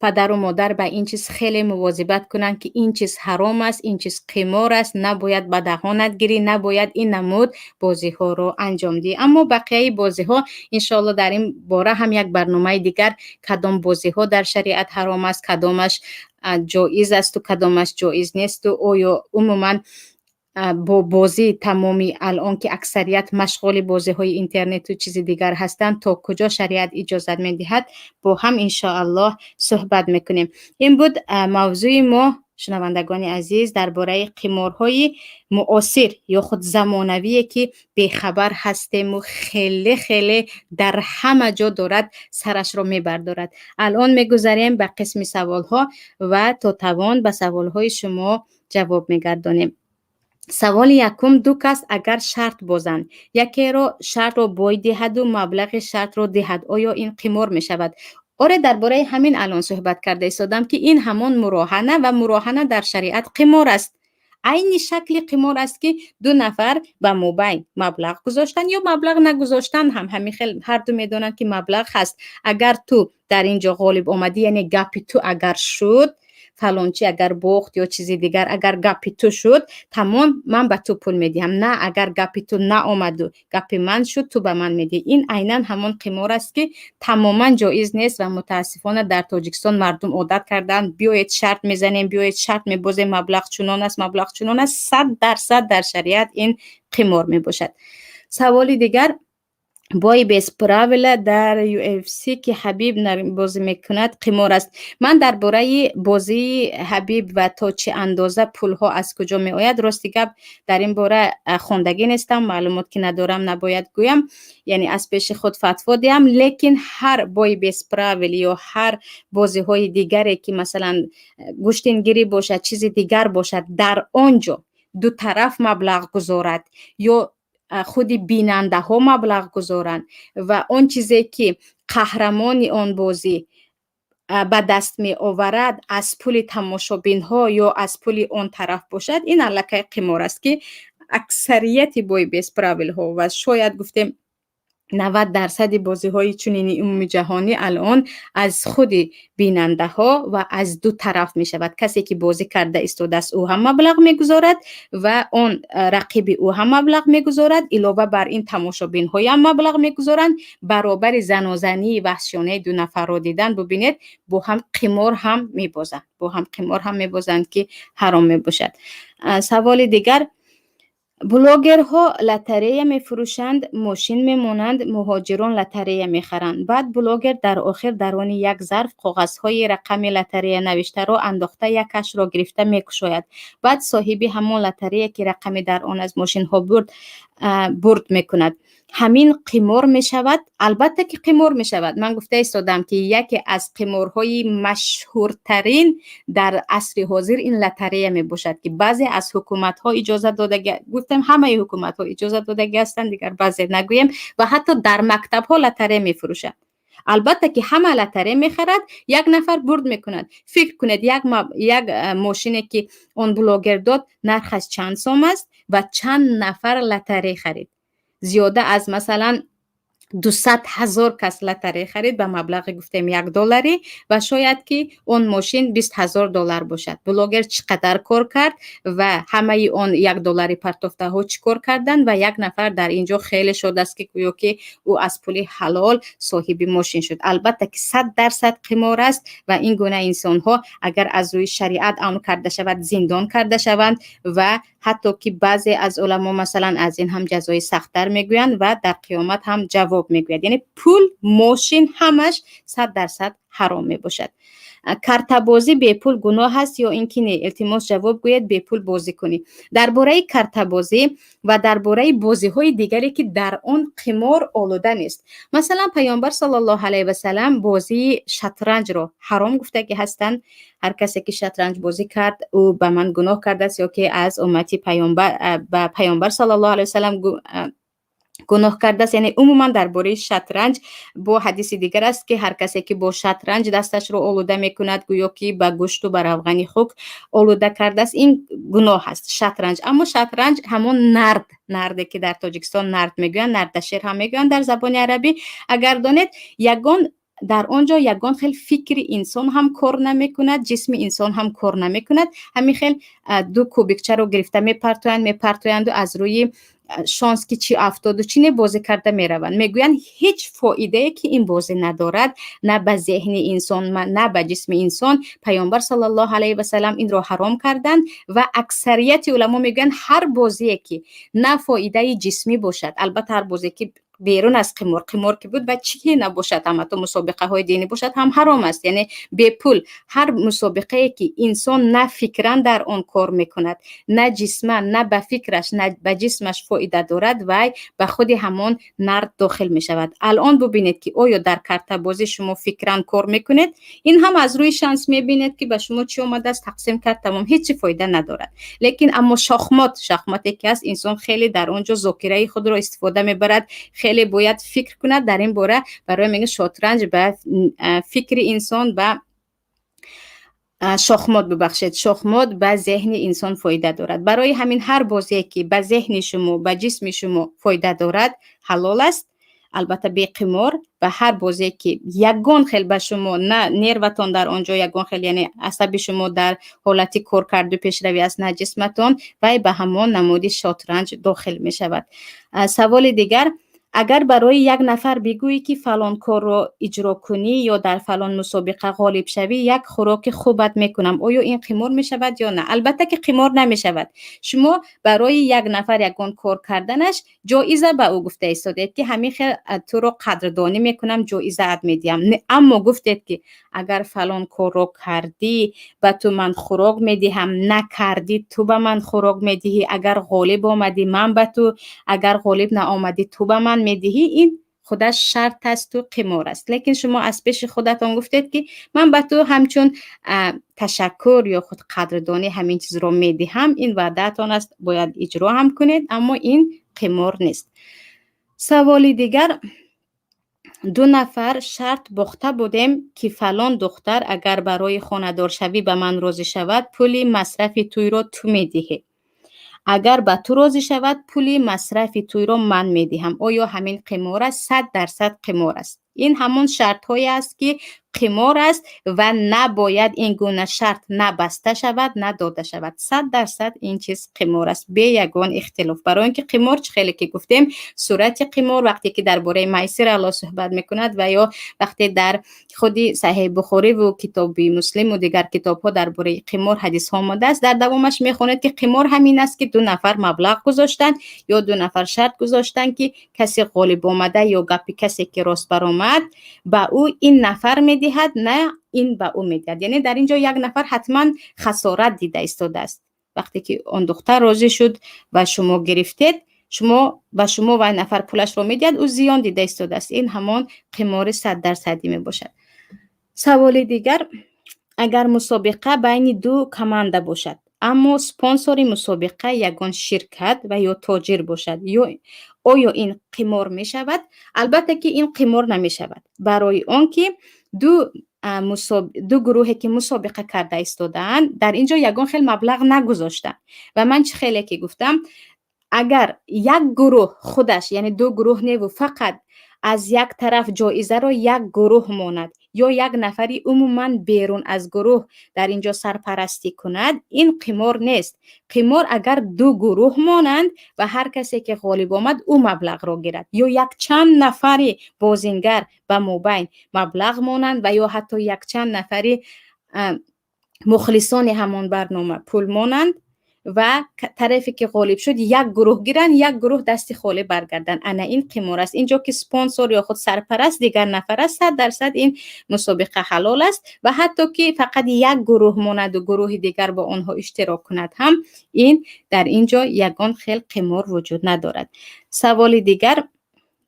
падару модар ба ин чиз хеле мувозибат кунанд, ки ин чиз ҳаром аст, ин чиз қимор аст, набояд ба даҳонат гирӣ, набояд ин намуд бозиҳоро анҷом диҳӣ. Аммо бақияи бозиҳо, иншоалло, дар ин бора ҳам як барномаи дигар, кадом бозиҳо дар шариат ҳаром аст, кадомаш ҷоиз асту кадомаш ҷоиз несту оё умуман бо бозии тамоми алон, ки аксарият машғули бозиҳои интернету чизи дигар ҳастанд, то куҷо шариат иҷозат медиҳад, бо ҳам иншоаллоҳ суҳбат мекунем. Ин буд мавзӯи мо, шунавандагони азиз, дар бораи қиморҳои муосир ё худ замонавие, ки бехабар ҳастему хеле хеле дар ҳама ҷо дорад сарашро мебардорад. Алон мегузарем ба қисми саволҳо ва то тавон ба саволҳои шумо ҷавоб мегардонем. Саволи якум: ду кас агар шарт бозанд, якеро шартро бой диҳаду маблағи шартро диҳад, оё ин қимор мешавад? Оре, дар бораи ҳамин алон суҳбат карда истодам, ки ин ҳамон муроҳана ва муроҳана дар шариат қимор аст. Айни шакли қимор аст, ки ду нафар ба мобайн маблағ гузоштанд ё маблағ нагузоштанд ҳам, ҳамин хел ҳарду медонанд, ки маблағ ҳаст. Агар ту дар ин ҷо ғолиб омадӣ, яъне гапи ту агар шуд, фалончи агар бохт ё чизи дигар, агар гапи ту шуд, тамом, ман ба ту пул медиҳам. На, агар гапи ту наомаду гапи ман шуд, ту ба ман медиҳӣ. Ин айнан ҳамон қимор аст, ки тамоман ҷоиз нест ва мутаассифона дар Тоҷикистон мардум одат кардаанд: биёед, шарт мезанем, биёед, шарт мебозем, маблағ чунон аст, маблағ чунон аст. 100% дар шариат ин қимор мебошад. Саволи дигар. Бой без правила дар UFC, ки Ҳабиб бозӣ мекунад, қимор аст. Ман дар бораи бозии Ҳабиб ва то чӣ андоза пулҳо аз куҷо меояд, рости гап, дар ин бора хондагӣ нестам, маълумот ки надорам, набояд гӯям, яъне аз пеши худ фатво диҳам. Лекин ҳар бой без правил ё ҳар бозиҳои дигаре, ки масалан гӯштингирӣ бошад, чизи дигар бошад, дар он ҷо ду тараф маблағ гузорад ё худи бинандаҳо маблағ гузоранд ва он чизе, ки қаҳрамони он бозӣ ба даст меоварад, аз пули тамошобинҳо ё аз пули он тараф бошад, ин аллакай қимор аст, ки аксарияти бой без правил ҳо ва шояд гуфтем 90 дарсади бозиҳои чунини умумиҷаҳонӣ алон аз худи бинандаҳо ва аз ду тараф мешавад. Касе, ки бозӣ карда истодааст, ӯ ҳам маблағ мегузорад ва он рақиби ӯ ҳам маблағ мегузорад. Илова бар ин, тамошобинҳоям маблағ мегузоранд. Баробари занозании ваҳшиёнаи ду нафарро дидан, бубинед, бо ҳам қимор ҳам мебозанд, бо ҳам қимор ҳам мебозанд, ки ҳаром мебошад. Саволи дигар: блогерҳо лотарея мефурӯшанд, мошин мемонанд, муҳоҷирон лотарея мехаранд. Баъд блогер дар охир даруни як зарф коғазҳои рақами лотарея навиштаро андохта, якашро гирифта мекушояд. Баъд соҳиби ҳамон лотарея, ки рақами дар он аз мошинҳо бурд мекунад. Ҳамин қимор мешавад? Албатта, ки қимор мешавад. Ман гуфта истодам, ки яке аз қиморҳои машҳуртарин дар асри ҳозир ин лотарея мебошад, ки баъзе аз ҳукуматҳо иҷозат додаги, гуфтем, ҳамаи ҳукуматҳо иҷозат додагӣ ҳастанд, дигар баъзе нагӯем, ва ҳатто дар мактабҳо лотарея мефурӯшанд. Албатта, ки ҳама лотарея мехарад, як нафар бурд мекунад. Фикр кунед, як мошине, ки он блогер дод, нархаш чанд сом аст ва чанд нафар лотарея харид? Зиёда аз, масалан, 200 000 кас лотарея харид ба маблағи, гуфтем, 1 долларӣ ва шояд ки он мошин 20 000 доллар бошад. Блогер чӣ қадар кор кард ва ҳамаи он 1 доллари партофтаҳо чӣ кор карданд? Ва як нафар дар ин ҷо хеле шод аст, ки гӯё ки ӯ аз пули ҳалол соҳиби мошин шуд. Албатта, ки 100% қимор аст ва ин гуна инсонҳо, агар аз рӯи шариат амр карда шавад, зиндон карда шаванд ва ҳатто ки баъзе аз уламо, масалан, аз ин ҳам ҷазои сахттар мегӯянд ва дар қиёмат ҳам ҷавоб мегӯяд. Яъне пул, мошин, ҳамаш 100% ҳаром мебошад. Картабозӣ бепул гуноҳ аст ё ин ки не? Илтимос, ҷавоб гӯед. Бепул бозӣ кунӣ. Дар бораи картабозӣ ва дар бораи бозиҳои дигаре, ки дар он қимор олуда нест, масалан, Паёмбар саллаллоҳу алайҳи васалам бозии шатранҷро ҳаром гуфтагӣ ҳастанд. Ҳар касе, ки шатранҷ бозӣ кард, ӯ ба ман гуноҳ кардааст ё ки аз уммати паёмбар, ба Паёмбар саллаллоҳу алайҳи васалам гуноҳ кардааст. Яъне умуман дар бораи шатранҷ бо ҳадиси дигар аст, ки ҳар касе, ки бо шатранҷ дасташро олуда мекунад, гӯё ки ба гӯшту ба равғани хук олуда кардааст. Ин гуноҳ аст, шатранҷ. Аммо шатранҷ ҳамон нард, нарде, ки дар Тоҷикистон нард мегӯянд, нардашер ҳам мегӯянд дар забони арабӣ, агар донед, ягон дар он ҷо ягон хел фикри инсон ҳам кор намекунад, ҷисми инсон ҳам кор намекунад. Ҳамин хел ду кубикчаро гирифта мепартоянд, мепартоянду аз рӯи шонс, ки чӣ афтоду чӣ не, бозӣ карда мераванд. Мегӯянд, ҳеҷ фоидае ки ин бозӣ надорад, на ба зеҳни инсон, на ба ҷисми инсон. Паёмбар саллаллоҳу алайҳи васалам инро ҳаром карданд ва аксарияти уламо мегӯянд, ҳар бозие, ки на фоидаи ҷисмӣ бошад, албатта ҳар бозе, ки берун аз қимор, қимор ки буд ва чӣ набошад ҳам, ҳатто мусобиқаҳои динӣ бошад ҳам, ҳаром аст. Яъне бепул ҳар мусобиқае, ки инсон на фикран дар он кор мекунад, на ҷисман, на ба фикраш, на ба ҷисмаш фоида дорад, вай ба худи ҳамон нард дохил мешавад. Алон бубинед, ки оё дар картабозӣ шумо фикран кор мекунед? Ин ҳам аз рӯи шанс мебинед, ки ба шумо чӣ омадааст, тақсим кард, тамом, ҳеҷ чи фоида надорад. Лекин аммо шохмот, шахмате ки аст, инсон хеле дар он ҷо зокираи худро истифода мебарад, хеле бояд фикр кунад дар ин бора. Барои мегӯянд, шотранҷ ба фикри инсон, ба шохмот, бубахшед, шохмот ба зеҳни инсон фоида дорад. Барои ҳамин ҳар бозие, ки ба зеҳни шумо, ба ҷисми шумо фоида дорад, ҳалол аст, албатта беқимор. Ва ҳар бозе, ки ягон хел ба шумо на нерватон дар он ҷо ягон хел, яъне асаби шумо дар ҳолати коркарду пешравӣ аст, на ҷисматон, вай ба ҳамон намуди шотранҷ дохил мешавад. Саволи дигар. Агар барои як нафар бигӯӣ, ки фалон корро иҷро кунӣ ё дар фалон мусобиқа ғолиб шавӣ, як хӯроки хубат мекунам, оё ин қимор мешавад ё на? Албатта, ки қимор намешавад. Шумо барои як нафар ягон кор карданаш ҷоиза ба ӯ гуфта истодед, ки ҳамин хел туро қадрдонӣ мекунам, ҷоизаат медиҳам. Аммо гуфтед, ки агар фалон корро кардӣ, ба ту ман хӯрок медиҳам, накардӣ, ту ба ман хӯрок медиҳӣ, агар ғолиб омадӣ, ман ба ту, агар ғолиб наомадӣ, ту ба ман медиҳӣ, ин худаш шарт асту қимор аст. Лекин шумо аз пеши худатон гуфтед, ки ман ба ту ҳамчун ташаккур ё худ қадрдонӣ ҳамин чизро медиҳам. Ин ваъдаатон аст, бояд иҷро ҳам кунед, аммо ин қимор нест. Саволи дигар: ду нафар шарт бохта будем, ки фалон духтар агар барои хонадоршавӣ ба ман розӣ шавад, пули масрафи тӯйро ту медиҳӣ, агар ба ту розӣ шавад, пули масрафи тӯйро ман медиҳам. Оё ҳамин қимор аст? 100% қимор аст. Ин ҳамон шартҳое аст, ки қимор аст ва набояд ин гуна шарт на баста шавад, на дода шавад. 100% ин чиз қимор аст, бе ягон ихтилоф. Барои он ки қимор, чӣ хеле ки гуфтем, сурати қимор, вақте ки дар бораи майсир Аллоҳ суҳбат мекунад ва ё вақте дар худи Саҳеҳи Бухориву китоби Муслиму дигар китобҳо дар бораи қимор ҳадисҳо омадааст, дар давомаш мехонед, ки қимор ҳамин аст, ки ду нафар маблағ гузоштанд ё ду нафар шарт гузоштанд, ки касе ғолиб омада ё гапи касе ки рост баромад, ба ӯ ин нафар медиҳад, на ин ба ӯ медиҳад. Яъне дар ин ҷо як нафар ҳатман хасорат дида истодааст. Вақте ки он духтар розӣ шуд ва шумо гирифтед, шумо ба шумо вай нафар пулашро медиҳад, ӯ зиён дида истодааст. Ин ҳамон қимори 100-дарсадӣ мебошад. Саволи дигар: агар мусобиқа байни ду команда бошад, аммо спонсори мусобиқа ягон ширкат ва ё тоҷир бошад, ё оё ин қимор мешавад? Албатта, ки ин қимор намешавад, барои он ки ду гурӯҳе ки мусобиқа карда истодаанд, дар ин ҷо ягон хел маблағ нагузоштанд. Ва ман чӣ хеле ки гуфтам, агар як гурӯҳ худаш, яъне ду гурӯҳ неву, фақат аз як тараф ҷоизаро як гурӯҳ монад ё як нафари умуман берун аз гурӯҳ дар ин ҷо сарпарастӣ кунад, ин қимор нест. Қимор, агар ду гурӯҳ монанд ва ҳар касе ки ғолиб омад, ӯ маблағро гирад ё якчанд нафари бозингар ба мобайн маблағ монанд ва ё ҳатто якчанд нафари мухлисони ҳамон барнома пул монанд ва тарафе ки ғолиб шуд, як гурӯҳ гиранд, як гурӯҳ дасти холӣ баргарданд, ана ин қимор аст. Инҷо ки спонсор ё худ сарпараст дигар нафар аст, 100% ин мусобиқа ҳалол аст. Ва ҳатто ки фақат як гурӯҳ монанду гурӯҳи дигар бо онҳо иштирок кунад ҳам, ин дар ин ҷо ягон хел қимор вуҷуд надорад. Саволи дигар: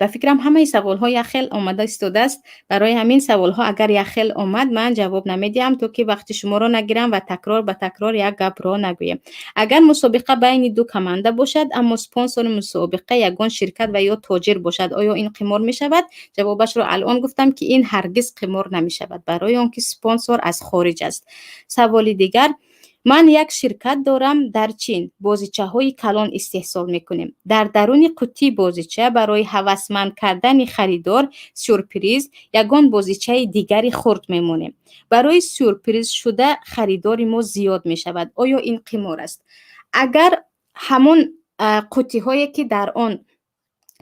ба фикрам, ҳамаи саволҳо як хел омада истодааст. Барои ҳамин саволҳо агар як хел омад, ман ҷавоб намедиҳам, то ки вақти шуморо нагирам ва такрор ба такрор як гапро нагӯем. Агар мусобиқа байни ду команда бошад, аммо спонсори мусобиқа ягон ширкат ва ё тоҷир бошад, оё ин қимор мешавад? Ҷавобашро алон гуфтам, ки ин ҳаргиз қимор намешавад, барои он ки спонсор аз хориҷ аст. Саволи дигар: ман як ширкат дорам дар Чин, бозичаҳои калон истеҳсол мекунем. Дар даруни қуттии бозича барои ҳавасманд кардани харидор сюрприз ягон бозичаи дигари хурд мемонем. Барои сюрприз шуда харидори мо зиёд мешавад. Оё ин қимор аст? Агар ҳамон қуттиҳое ки дар он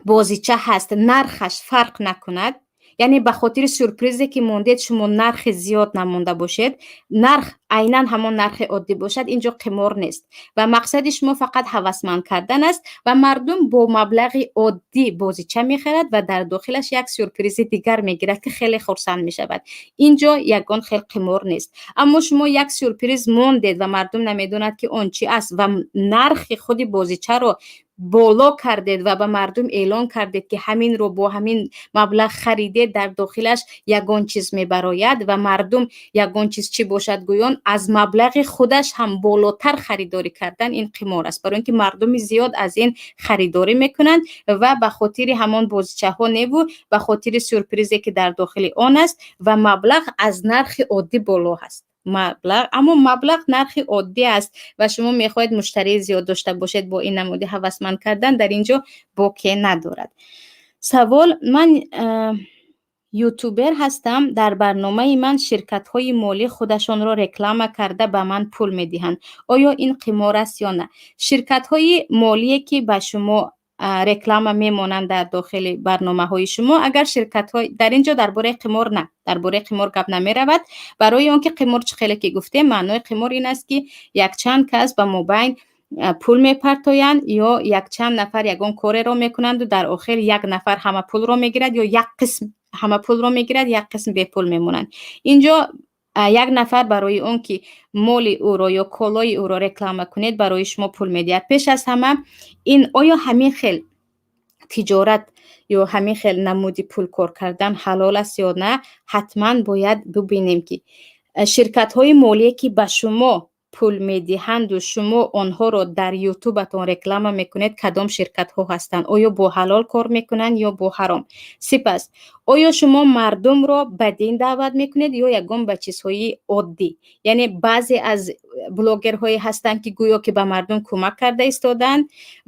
бозича ҳаст, нархаш фарқ накунад, яъне ба хотири сюрпризе ки мондед, шумо нархи зиёд намонда бошед, нарх айнан ҳамон нархи оддӣ бошад, ин ҷо қимор нест. Ва мақсади шумо фақат ҳавасманд кардан аст ва мардум бо маблағи оддӣ бозича мехарад ва дар дохилаш як сюрпризи дигар мегирад, ки хеле хурсанд мешавад, ин ҷо ягон хел қимор нест. Аммо шумо як сюрприз мондед ва мардум намедонад, ки он чӣ аст, ва нархи худи бозичаро боло кардед ва ба мардум эълон кардед, ки ҳаминро бо ҳамин маблағ харидед, дар дохилаш ягон чиз мебарояд, ва мардум ягон чиз чӣ бошад гӯён аз маблағи худаш ҳам болотар харидорӣ кардан, ин қимор аст, барои ин ки мардуми зиёд аз ин харидорӣ мекунанд ва ба хотири ҳамон бозичаҳо неву, ба хотири сюрпризе ки дар дохили он аст, ва маблағ аз нархи оддӣ боло ҳаст маблағ. Аммо маблағ нархи оддӣ аст ва шумо мехоҳед муштарии зиёд дошта бошед бо ин намуди ҳавасманд кардан, дар ин ҷо боке надорад. Савол: ман ютубер ҳастам. Дар барномаи ман ширкатҳои молӣ худашонро реклама карда, ба ман пул медиҳанд. Оё ин қимор аст ё на? Ширкатҳои молие ки ба шумо Реклама мемонанд дар дохили барномаҳои шумо. Агар ширкатҳо дар ин ҷо дар бораи қимор на, дар бораи қимор гап намеравад, барои он ки қимор, чӣ хеле ки гуфтем, маънои қимор ин аст, ки якчанд кас ба мобайн пул мепартоянд ё якчанд нафар ягон кореро мекунанду дар охир як нафар ҳама пулро мегирад ё як қисм ҳама пулро мегирад, як қисм бепул мемонанд. Инҷо як нафар барои он ки моли ӯро ё колои ӯро реклама кунед, барои шумо пул медиҳад. Пеш аз ҳама ин оё ҳамин хел тиҷорат ё ҳамин хел намуди пул кор кардан ҳалол аст ё на, ҳатман бояд бубинем, ки ширкатҳои молие, ки ба шумо пул медиҳанду шумо онҳоро дар Ютубатон реклама мекунед, кадом ширкатҳо ҳастанд, оё бо ҳалол кор мекунанд ё бо ҳаром. Сипас, оё шумо мардумро ба дин даъват мекунед ё ягон ба чизҳои оддӣ? Яъне баъзе аз блогерҳое ҳастанд, ки гӯё ки ба мардум кӯмак карда истодаанд,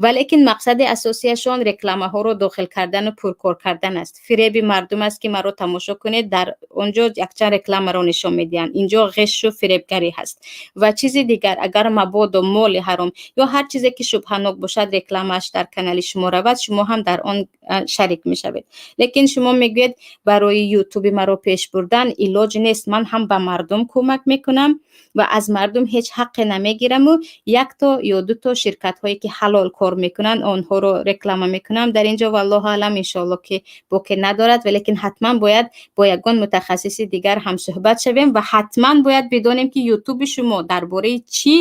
валекин мақсади асосияшон рекламаҳоро дохил кардану пулкор кардан аст, фиреби мардум аст, ки маро тамошо кунед, дар он ҷо якчанд рекламаро нишон медиҳанд. Инҷо ғишу фиребгарӣ ҳаст. Ва чизи дигар, агар мабодо моли ҳаром ё ҳар чизе ки шубҳанок бошад, рекламааш дар канали шумо равад, шумо ҳам дар он шарик мешавед. Лекин шумо мегӯед, барои Ютуби маро пеш бурдан илоҷ нест, ман ҳам ба мардум кӯмак мекунам ва аз мардум ҳеҷ ҳаққе намегираму якто ё дуто ширкатҳое, ки ҳалол кор мекунанд, онҳоро реклама мекунам дар ин ҷо. Валлоҳу аълам, иншоалло, ки боке надорад, валекин ҳатман бояд бо ягон мутахассиси дигар ҳамсӯҳбат шавем ва ҳатман бояд бидонем, ки Ютуби шумо дар бораи чӣ,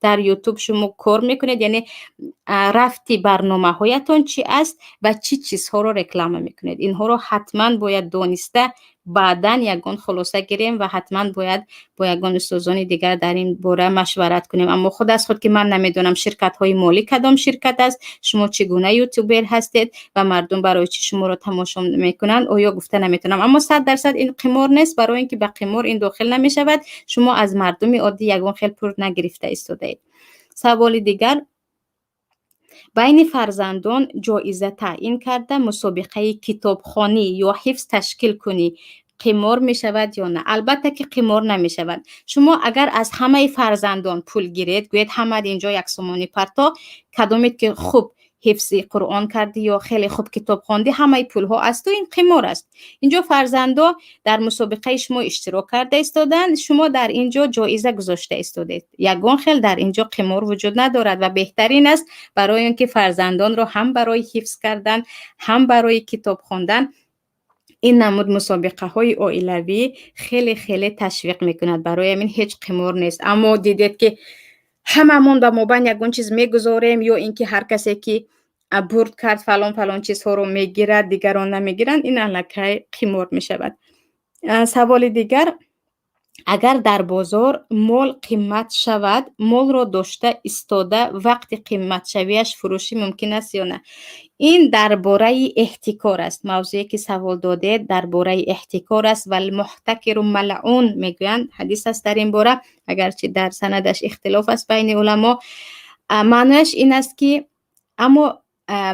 дар Ютуб шумо кор мекунед, яъне рафти барномаҳоятон чӣ аст ва чӣ чизҳоро реклама мекунед. Инҳоро ҳатман бояд дониста, баъдан ягон хулоса гирем ва ҳатман бояд бо ягон устозони дигар дар ин бора машварат кунем. Аммо худ аз худ, ки ман намедонам ширкатҳои молӣ кадом ширкат аст, шумо чӣ гуна ютубер ҳастед ва мардум барои чӣ шуморо тамошо мекунанд, оё гуфта наметавонам. Аммо 100% ин қимор нест, барои ин ки ба қимор ин дохил намешавад. Шумо аз мардуми оддӣ ягон хел пул нагирифта истодаед. Саволи дигар: байни фарзандон ҷоиза таъин карда, мусобиқаи китобхонӣ ё ҳифз ташкил кунӣ, қимор мешавад ё на? Албатта ки қимор намешавад. Шумо агар аз ҳамаи фарзандон пул гиред, гӯед, ҳамаат инҷо 1 сомонӣ парто, кадомет ки хуб ҳифзи Қуръон кардӣ ё хеле хуб китоб хондӣ, ҳамаи пулҳо аз ту, ин қимор аст. Инҷо фарзандо дар мусобиқаи шумо иштирок карда истоданд, шумо дар ин ҷо ҷоиза гузошта истодед. Ягон хел дар ин ҷо қимор вуҷуд надорад ва беҳтарин аст, барои он ки фарзандонро ҳам барои ҳифз кардан, ҳам барои китоб хондан ин намуд мусобиқаҳои оилавӣ хеле хеле ташвиқ мекунад. Барои ҳамин ҳеҷ қимор нест. Аммо дидед, ки ҳамамон ба мобайн ягон чиз мегузорем ё ин ки ҳар касе ки бурд кард, фалон фалон чизҳоро мегирад, дигарон намегиранд, ин аллакай қимор мешавад. Саволи дигар: агар дар бозор мол қимат шавад, молро дошта истода, вақти қиматшавиаш фурӯшӣ мумкин аст ё на? Ин дар бораи эҳтикор аст. Мавзӯе, ки савол додед, дар бораи эҳтикор аст. Валмуҳтакиру малъун мегӯянд, ҳадис аст дар ин бора, агарчи дар санадаш ихтилоф аст байни уламо. Маънояш ин аст, ки аммо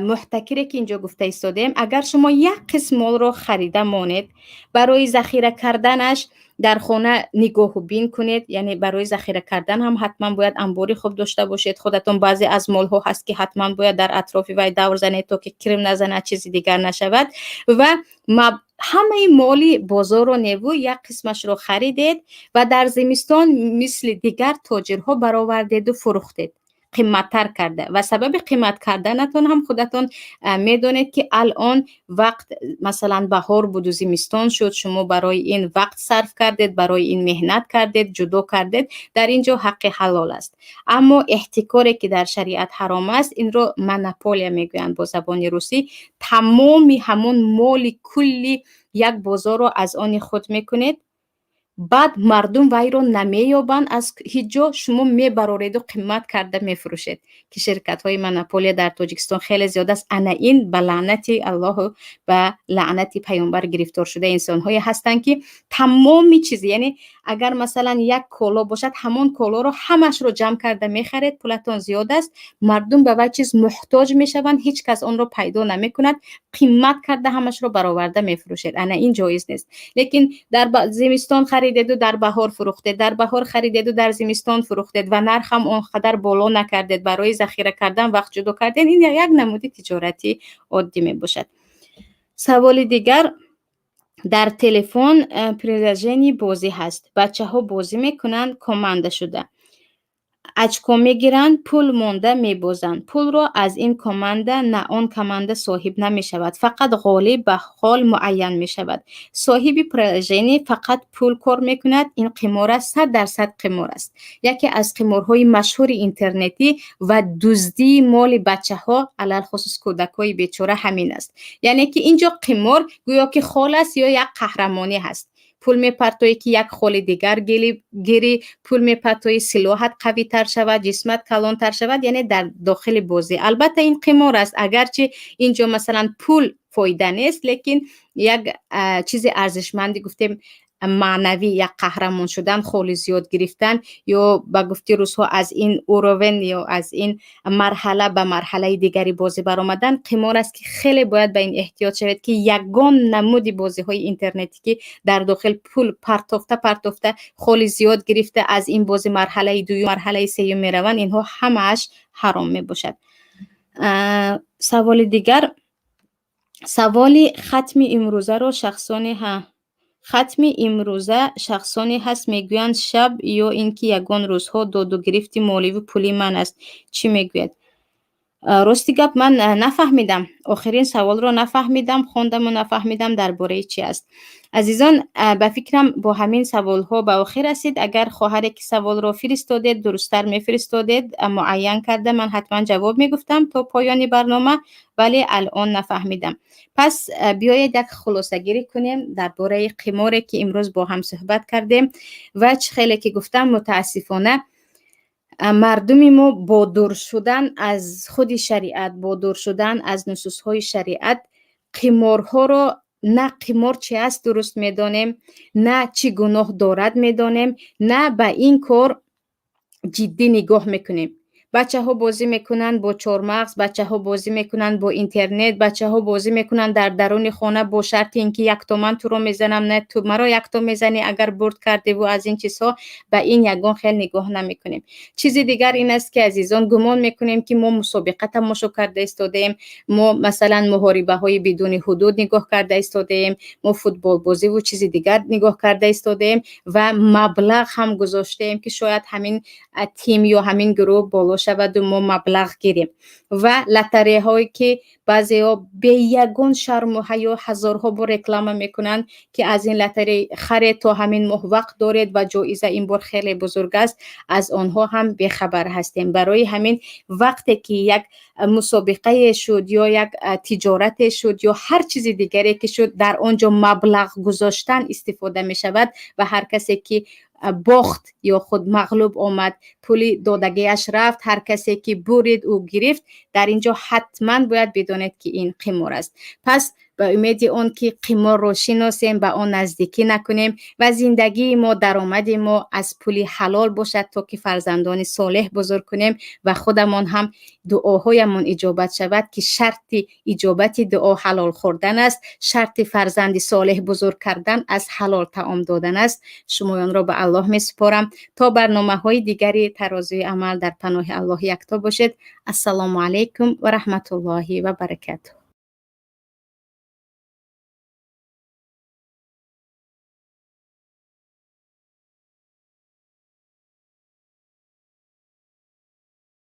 муҳтакире, ки инҷо гуфта истодем, агар шумо як қисм молро харида монед, барои захира карданаш дар хона нигоҳубин кунед, яъне барои захира кардан ҳам ҳатман бояд анбори хуб дошта бошед худатон. Баъзе аз молҳо ҳаст, ки ҳатман бояд дар атрофи вай давр занед, то ки кирм назанад, чизи дигар нашавад. Ва ҳамаи моли бозорро неву, як қисмашро харидед ва дар зимистон мисли дигар тоҷирҳо баровардеду фурӯхтед қиматтар карда. Ва сабаби қимат карданатон ҳам худатон медонед, ки алон вақт, масалан, баҳор буду зимистон шуд, шумо барои ин вақт сарф кардед, барои ин меҳнат кардед, ҷудо кардед. Дар ин ҷо ҳаққи ҳалол аст. Аммо эҳтикоре, ки дар шариат ҳаром аст, инро монополия мегӯянд бо забони русӣ. Тамоми ҳамон моли кулли як бозорро аз они худ мекунед, баъд мардум вайро намеёбанд аз ҳеҷ ҷо, шумо мебарореду қимат карда мефурӯшед, ки ширкатҳои монополия дар Тоҷикистон хеле зиёд аст. Ана ин ба лаънати Аллоҳу ба лаънати Паёмбар гирифтор шуда инсонҳое ҳастанд, ки тамоми чиз, яъне Агар, масалан, як коло бошад, ҳамон колоро ҳамашро ҷамъ карда мехаред, пулатон зиёд аст, мардум ба вай чиз муҳтоҷ мешаванд, ҳеҷ кас онро пайдо намекунад, қимат карда ҳамашро бароварда мефурӯшед. Ана ин ҷоиз нест. Лекин дар зимистон харидеду дар баҳор фурӯхтед, дар баҳор харидеду дар зимистон фурӯхтед ва нархам он қадар боло накардед, барои захира кардан вақт ҷудо кардед, ин як намуди тиҷорати оддӣ мебошад. Саволи дигар: дар телефон приложение бозӣ ҳаст, бачаҳо бозӣ мекунанд, команда шуда очко мегиранд, пул монда мебозанд. Пулро аз ин команда на он команда соҳиб намешавад, фақат ғолиб ба хол муайян мешавад. Соҳиби приложение фақат пул кор мекунад. Ин қимор аст, 100% қимор аст. Яке аз қиморҳои машҳури интернетӣ ва дуздии моли бачаҳо, алалхусус кӯдакҳои бечора, ҳамин аст. Яъне ки ин ҷо қимор гӯё ки хол аст ё як қаҳрамонӣ ҳаст. Пул мепартоӣ, ки як холи дигар гирӣ, пул мепартоӣ, силоҳат қавитар шавад, ҷисмат калонтар шавад, яъне дар дохили бозӣ. Албатта, ин қимор аст. Агарчи ин ҷо, масалан, пул фоида нест, лекин як чизи арзишманди, гуфтем, маънавӣ, як қаҳрамон шудан, холи зиёд гирифтан ё ба гуфти русҳо аз ин уровень ё аз ин марҳала ба марҳалаи дигари бозӣ баромадан қимор аст, ки хеле бояд ба ин эҳтиёт шавед, ки ягон намуди бозиҳои интернетӣ, ки дар дохил пул партофта партофта, холи зиёд гирифта, аз ин бозӣ марҳалаи дуюм, марҳалаи сеюм мераванд, инҳо ҳамааш ҳаром мебошад. Саволи дигар, саволи хатми имрӯзаро шахсоне ҳа хатми имрӯза шахсоне ҳаст, мегӯянд, шаб ё ин ки ягон рӯзҳо доду гирифти моливу пули ман аст. Чӣ мегӯяд? Рости гап, ман нафаҳмидам, охирин саволро нафаҳмидам, хондаму нафаҳмидам, дар бораи чӣ аст. Азизон, ба фикрам, бо ҳамин саволҳо ба охир расид. Агар хоҳаре, ки саволро фиристодед, дурусттар мефиристодед, муайян карда, ман ҳатман ҷавоб мегуфтам то поёни барнома, вале алон нафаҳмидам. Пас биёед, як хулосагирӣ кунем дар бораи қиморе, ки имрӯз бо ҳам суҳбат кардем. Ва чӣ хеле ки гуфтам, мутаассифона, мардуми мо бо дур шудан аз худи шариат, бо дур шудан аз нусусҳои шариат, қиморҳоро, на қимор чи аст дуруст медонем, на чӣ гуноҳ дорад медонем, на ба ин кор ҷиддӣ нигоҳ мекунем. Бачаҳо бозӣ мекунанд бо чормағз, бачаҳо бозӣ мекунанд бо интернет, бачаҳо бозӣ мекунанд дар даруни хона бо шарти ин ки якто ман туро мезанам, на ту маро якто мезанӣ, агар бурд кардеву аз ин чизҳо. Ба ин ягон хел нигоҳ намекунем. Чизи дигар ин аст, ки, азизон, гумон мекунем, ки мо мусобиқа тамошо карда истодаем, мо, масалан, муҳорибаҳои бидуни ҳудуд нигоҳ карда истодаем, мо футболбозиву чизи дигар нигоҳ карда истодаем ва маблағ ҳам гузоштаем, ки шояд ҳамин тим ё ҳамин гурӯҳ боло шаваду мо маблағ гирем. Ва лотареяҳое, ки баъзеҳо бе ягон шарму ҳаё ҳазорҳо бор реклама мекунанд, ки аз ин лотарея харед, то ҳамин моҳ вақт доред ва ҷоиза ин бор хеле бузург аст, аз онҳо ҳам бехабар ҳастем. Барои ҳамин, вақте ки як мусобиқае шуд ё як тиҷорате шуд ё ҳар чизи дигаре ки шуд, дар он ҷо маблағ гузоштан истифода мешавад ва ҳар касе ки бохт ё худ мағлуб омад, пули додагиаш рафт, ҳар касе ки бурид, ӯ гирифт. Дар ин ҷо ҳатман бояд бидонед, ки ин қимор аст. Пас ба умеди он ки қиморро шиносем, ба он наздикӣ накунем ва зиндагии мо, даромади мо аз пули ҳалол бошад, то ки фарзандони солеҳ бузург кунем ва худамон ҳам дуоҳоямон иҷобат шавад, ки шарти иҷобати дуо ҳалол хӯрдан аст, шарти фарзанди солеҳ бузург кардан аз ҳалол таом додан аст. Шумоёнро ба Аллоҳ месупорам. То барномаҳои дигари Тарозуи амал дар паноҳи Аллоҳи якто бошед. Ассалому алайкум ва раҳматуллоҳи ва баракатуҳ.